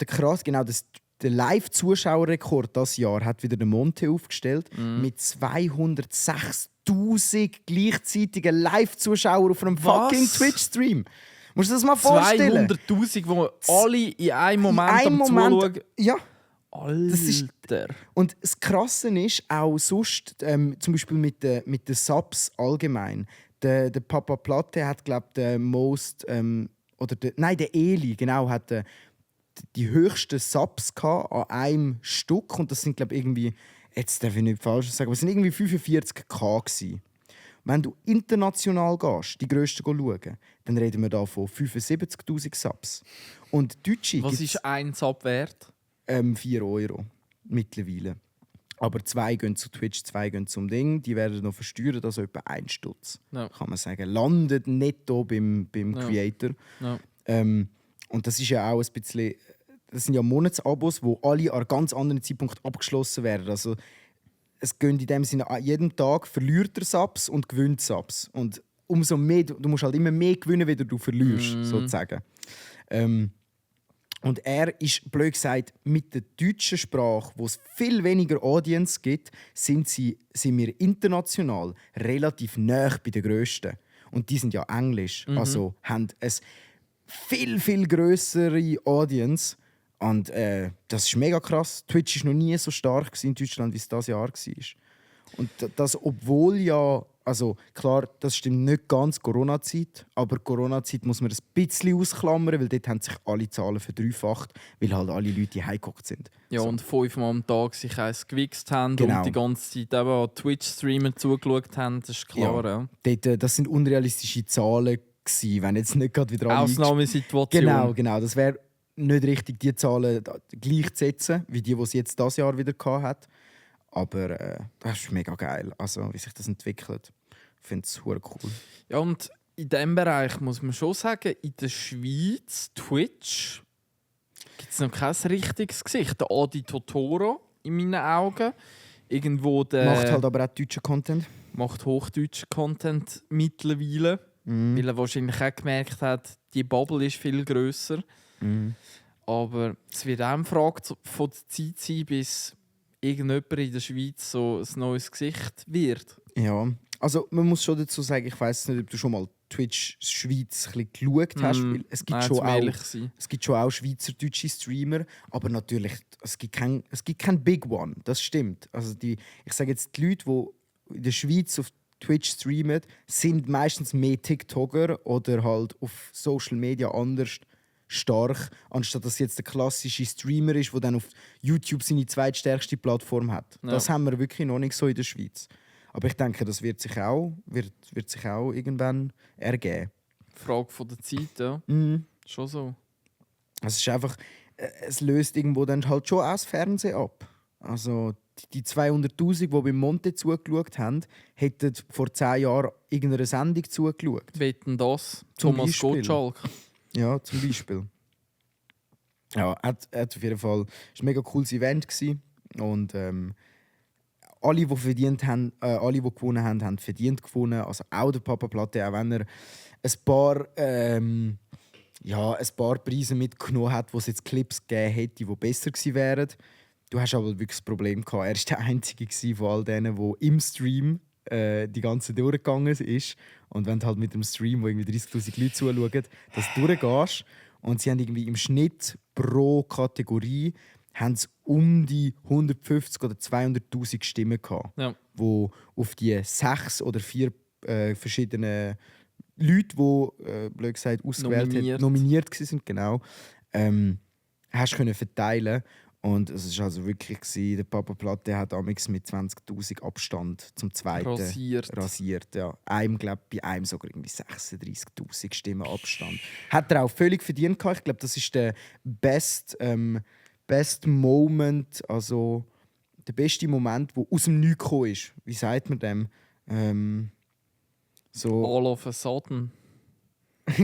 der Live-Zuschauerrekord dieses Jahr hat wieder der Monte aufgestellt mit 206'000 gleichzeitigen Live-Zuschauern auf einem fucking Twitch-Stream. Musst du dir das mal vorstellen? 200'000, die alle in einem Moment am Zuschauen. Ja. Alter. Und das Krasse ist auch sonst, zum Beispiel mit den Subs allgemein. Der Papa Platte hat, glaube ich, der Eli, genau, hat die höchsten Subs an einem Stück. Und das sind, glaube ich, irgendwie, jetzt darf ich nicht falsch sagen, aber es sind irgendwie 45.000 gewesen. Wenn du international gehst, die grössten schauen, dann reden wir da von 75'000 Subs. Und Deutsche Was ist ein Sub wert? 4 Euro mittlerweile. Aber 2 gehen zu Twitch, 2 gehen zum Ding. Die werden noch versteuert, also etwa 1 Stutz. Ja. Kann man sagen. Landet netto beim Creator. Ja. Und das ist ja auch ein bisschen das sind ja Monatsabos, wo alle an einem ganz anderen Zeitpunkt abgeschlossen werden. Also es gehen in dem Sinne an jedem Tag verliert er Subs und gewinnt Subs. Und umso mehr, du musst halt immer mehr gewinnen, wie du verlierst, sozusagen. Und er ist, blöd gesagt, mit der deutschen Sprache, wo es viel weniger Audience gibt, sind wir international relativ nah bei den Grössten. Und die sind ja Englisch, also haben eine viel, viel grössere Audience. Und das ist mega krass. Twitch war noch nie so stark in Deutschland, wie es dieses Jahr war. Und das, obwohl ja, also klar, das stimmt nicht ganz Corona-Zeit, aber Corona-Zeit muss man ein bisschen ausklammern, weil dort haben sich alle Zahlen verdreifacht, weil halt alle Leute heimgehockt sind. Ja, so. Und 5-mal am Tag sich eins gewichst haben Genau. und die ganze Zeit eben an Twitch-Streamer zugeschaut haben, das ist klar. Ja. Dort, das sind unrealistische Zahlen gewesen, wenn jetzt nicht gerade wieder alle... Ausnahmesituation. Genau. Das wäre nicht richtig, die Zahlen gleichzusetzen, wie die es jetzt dieses Jahr wieder hat. Aber das ist mega geil, also, wie sich das entwickelt. Ich finde es super cool. Ja, und in diesem Bereich muss man schon sagen, in der Schweiz, Twitch, gibt es noch kein richtiges Gesicht. Der Adi Totoro, in meinen Augen. Irgendwo Macht halt aber auch deutschen Content. Macht hochdeutschen Content mittlerweile. Weil er wahrscheinlich auch gemerkt hat, die Bubble ist viel grösser. Aber es wird auch eine Frage von der Zeit sein, bis irgendjemand in der Schweiz so ein neues Gesicht wird. Ja, also man muss schon dazu sagen, ich weiss nicht, ob du schon mal Twitch Schweiz ein bisschen geschaut hast. Weil es gibt schon auch schweizerdeutsche Streamer, aber natürlich, es gibt kein Big One, das stimmt. Also ich sage jetzt, die Leute, die in der Schweiz auf Twitch streamen, sind meistens mehr TikToker oder halt auf Social Media anders stark, anstatt dass jetzt der klassische Streamer ist, der dann auf YouTube seine zweitstärkste Plattform hat. Ja. Das haben wir wirklich noch nicht so in der Schweiz. Aber ich denke, das wird sich auch irgendwann ergeben. Frage von der Zeit, ja. Schon so. Es ist einfach, es löst irgendwo dann halt schon auch das Fernsehen ab. Also die 200'000, die beim Monte zugeschaut haben, hätten vor 10 Jahren irgendeiner Sendung zugeschaut. Wetten das? Zum Thomas Beispiel. Gottschalk. Ja, zum Beispiel. Ja, hat auf jeden Fall, es war ein mega cooles Event gewesen. Und alle, die verdient haben, alle, die gewonnen haben, haben verdient gewonnen. Also auch der Papa Platte, auch wenn er ein paar Preise mitgenommen hat, wo es jetzt Clips gegeben hätte, die besser gewesen wären. Du hast aber wirklich das Problem gehabt. Er war der Einzige von all denen, der im Stream die ganze durchgegangen ist. Und wenn du halt mit dem Stream, wo irgendwie 30'000 Leute zuschauen, das durchgehst. Und sie haben irgendwie im Schnitt pro Kategorie haben sie um die 150 oder 200'000 Stimmen gehabt, ja. Wo auf die 6 oder 4 verschiedenen Leute, die blöd gesagt ausgewählt nominiert waren, genau, hast können verteilen. Und es war also wirklich der Papa Platte hat amigs mit 20'000 Abstand zum zweiten rasiert. Ja. Bei einem sogar irgendwie 36'000 Stimmen Abstand. Hat er auch völlig verdient gehabt. Ich glaube, das ist der best Moment, also der beste Moment, der aus dem Nichts gekommen ist. Wie sagt man dem? So all of a sudden.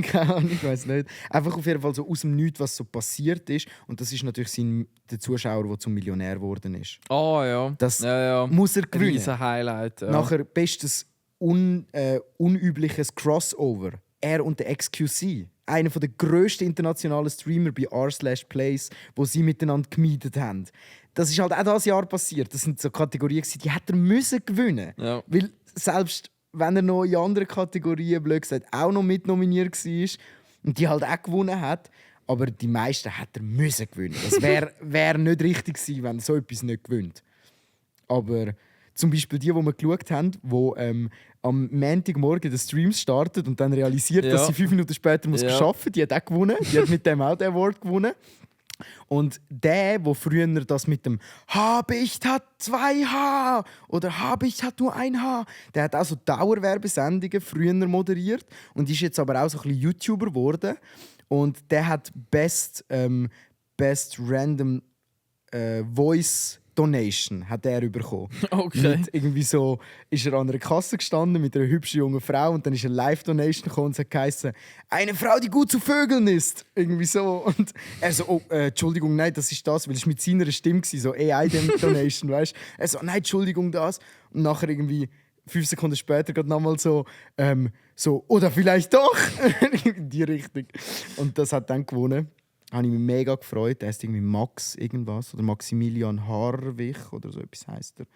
Keine Ahnung, ich weiß nicht. Einfach auf jeden Fall so aus dem Nichts, was so passiert ist. Und das ist natürlich der Zuschauer, der zum Millionär geworden ist. Ja. Das ja. muss er gewinnen. Riesen Highlight. Ja. Nachher bestes unübliches Crossover. Er und der XQC. Einer der grössten internationalen Streamer bei r/plays, wo sie miteinander gemietet haben. Das ist halt auch dieses Jahr passiert. Das sind so Kategorien, die hätte er gewinnen müssen. Ja. Weil selbst wenn er noch in anderen Kategorien, blöd gesagt, auch noch mit nominiert war und die halt auch gewonnen hat, aber die meisten hätte er gewinnen. Das wär nicht richtig gewesen, wenn er so etwas nicht gewinnt. Aber zum Beispiel die wir geschaut haben, die am Montagmorgen den Streams startet und dann realisiert, dass sie 5 Minuten später arbeiten muss, die hat auch gewonnen. Die hat mit dem auch den Award gewonnen. Und der früher das mit dem Habicht hat 2 H oder Habicht hat nur 1 H, der hat auch so Dauerwerbesendungen früher moderiert und ist jetzt aber auch so ein bisschen YouTuber geworden. Und der hat Best Random Voice Donation hat er bekommen. Okay. Mit irgendwie so ist er an einer Kasse gestanden mit einer hübschen jungen Frau und dann ist eine Live-Donation gekommen und es hat geheißen, eine Frau, die gut zu Vögeln ist. Irgendwie so. Und er so, oh, Entschuldigung, nein, das ist das, weil es mit seiner Stimme war, so AI-Donation, weißt du? Er so, nein, Entschuldigung, das. Und nachher irgendwie 5 Sekunden später geht nochmal so, oder vielleicht doch. In die Richtung. Und das hat dann gewonnen. Habe ich mich mega gefreut. Er ist irgendwie Max irgendwas oder Maximilian Harwich oder so etwas heisst er.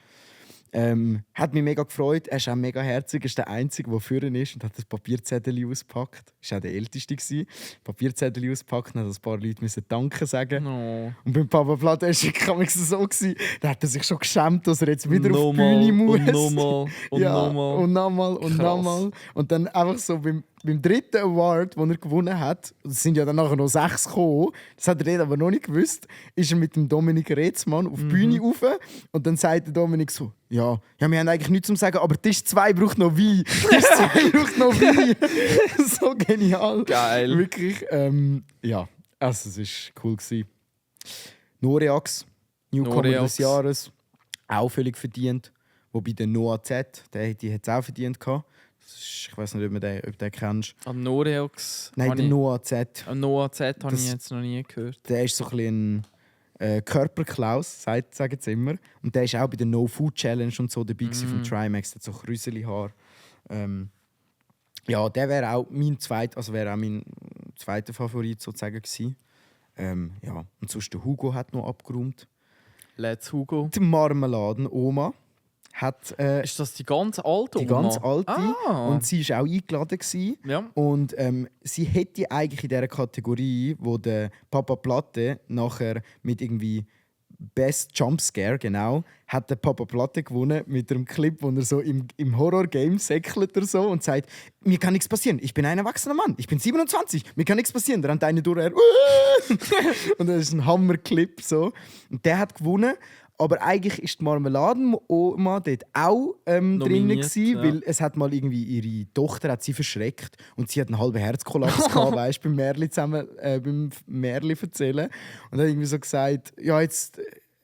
Hat mich mega gefreut. Er ist auch mega herzig. Er ist der Einzige, der vorne ist und hat das Papierzettel ausgepackt. Er war auch der Älteste. Papierzettel ausgepackt und hat ein paar Leute müssen Danke sagen. No. Und beim Papa Platte war es so gewesen, da hat er sich schon geschämt, dass er jetzt wieder auf die Nochmal Bühne muss. und nochmal und ja, nochmal. und nochmal und Krass. nochmal. Und dann einfach so beim 3. Award, den er gewonnen hat, es sind ja dann nachher noch 6 gekommen, das hat er dort aber noch nicht gewusst, ist er mit dem Dominik Retzmann auf die Bühne rauf und dann sagt der Dominik so, ja, wir haben eigentlich nichts zu sagen, aber Tisch 2 braucht noch Wein. Tisch 2 braucht noch Wein. So genial. Geil. Wirklich, ja, also es war cool gewesen. Noreax, Newcomer Noreax. des Jahres, auch völlig verdient. Wobei der Noah Z, die hat es auch verdient gehabt. Das ist, ich weiß nicht, ob du den kennst. Am Noreax. Nein, der Noah Z. Am Noah Z habe Das- ich jetzt noch nie gehört. Der ist so ein bisschen ein Körperklaus, sagen sie immer. Und der ist auch bei der No Food Challenge und so dabei vom Trimax. Der hat so Krüseli-Haar. Ja, der wäre auch mein zweiter Favorit sozusagen gewesen. Ja. Und sonst der Hugo hat noch abgeräumt. Let's Hugo. Die Marmeladen-Oma hat Ist das die ganz alte die Oma? ganz alte und sie war auch eingeladen gewesen. Ja. Und sie hätte eigentlich in dieser Kategorie, wo der Papa Platte nachher mit irgendwie Best Jumpscare, genau, hat der Papa Platte gewonnen mit einem Clip, wo er so im Horror-Game säckelt oder so und sagt, mir kann nichts passieren, ich bin ein erwachsener Mann, ich bin 27, mir kann nichts passieren. Da rennt einer durch, und das ist ein Hammer-Clip. So. Und der hat gewonnen. Aber eigentlich ist die Marmeladen-Oma dort auch drin Nominiert, gewesen, ja. weil es hat mal irgendwie ihre Tochter hat sie verschreckt und sie hat einen halben Herzkollaps gehabt, weißt, beim Märli beim Märli erzählen und hat irgendwie so gesagt, ja jetzt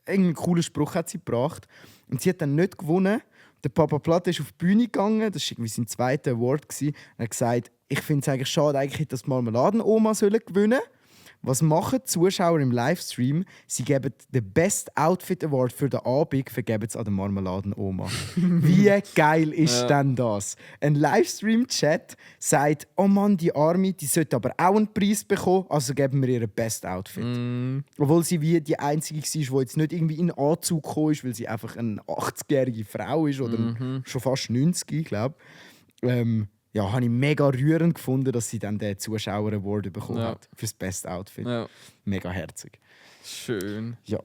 irgendeinen coolen Spruch hat sie gebracht und sie hat dann nicht gewonnen. Der Papa Platte ist auf die Bühne gegangen, das war irgendwie sein zweiter Award gewesen. Er hat gesagt, ich finde es eigentlich schade, eigentlich, dass die Marmeladen-Oma gewinnen sollen. Was machen die Zuschauer im Livestream? Sie geben den Best Outfit Award für den Abend vergeben es an der Marmeladen-Oma. Wie geil ist denn das? Ein Livestream-Chat sagt, oh Mann, die Arme, die sollte aber auch einen Preis bekommen, also geben wir ihr Best Outfit. Obwohl sie wie die Einzige war, die jetzt nicht irgendwie in Anzug gekommen ist, weil sie einfach eine 80-jährige Frau ist oder schon fast 90, glaube ich. Ja, habe ich mega rührend gefunden, dass sie dann den Zuschauer-Award bekommen Ja. hat für das Best Outfit. Ja. Mega herzig. Schön. Ja.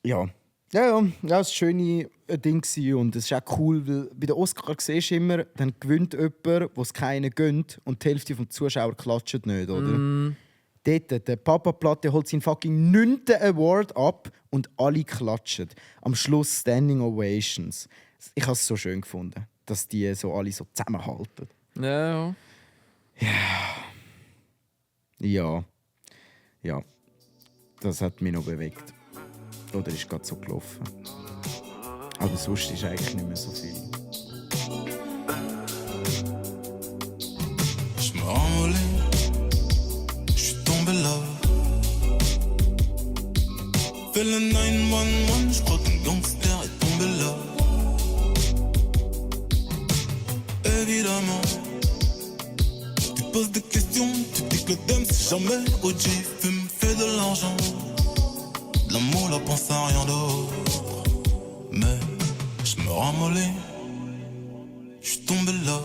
Ja. Ja, das war ein schönes Ding gewesen und es ist auch cool, weil bei den Oscars siehst du immer, dann gewinnt jemand, wo es keinen gönnt und die Hälfte der Zuschauer klatscht nicht, oder? Dort, der Papa Platte holt seinen fucking 9. Award ab und alle klatschen. Am Schluss Standing Ovations. Ich habe es so schön gefunden, dass die so alle so zusammenhalten. Ja. Ja. Ja. Das hat mich noch bewegt. Oder ist gerade so gelaufen. Aber sonst ist eigentlich nicht mehr so viel. Je me renvolais, je suis tombé là. Fais le 911, je crois qu'un gangster est tombé là. Évidemment, tu poses des questions, tu dis que le thème c'est jamais OG. Fume, fais de l'argent, de l'amour, la pense à rien d'autre. Mais je me ramollis, je suis tombé là.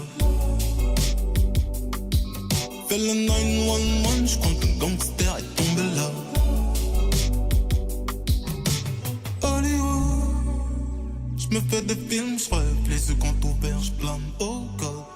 Fais le 911, je crois qu'un gangster est tombé là. Hollywood, je me fais des films, je rêve, les yeux quand ouverts, je plane au code.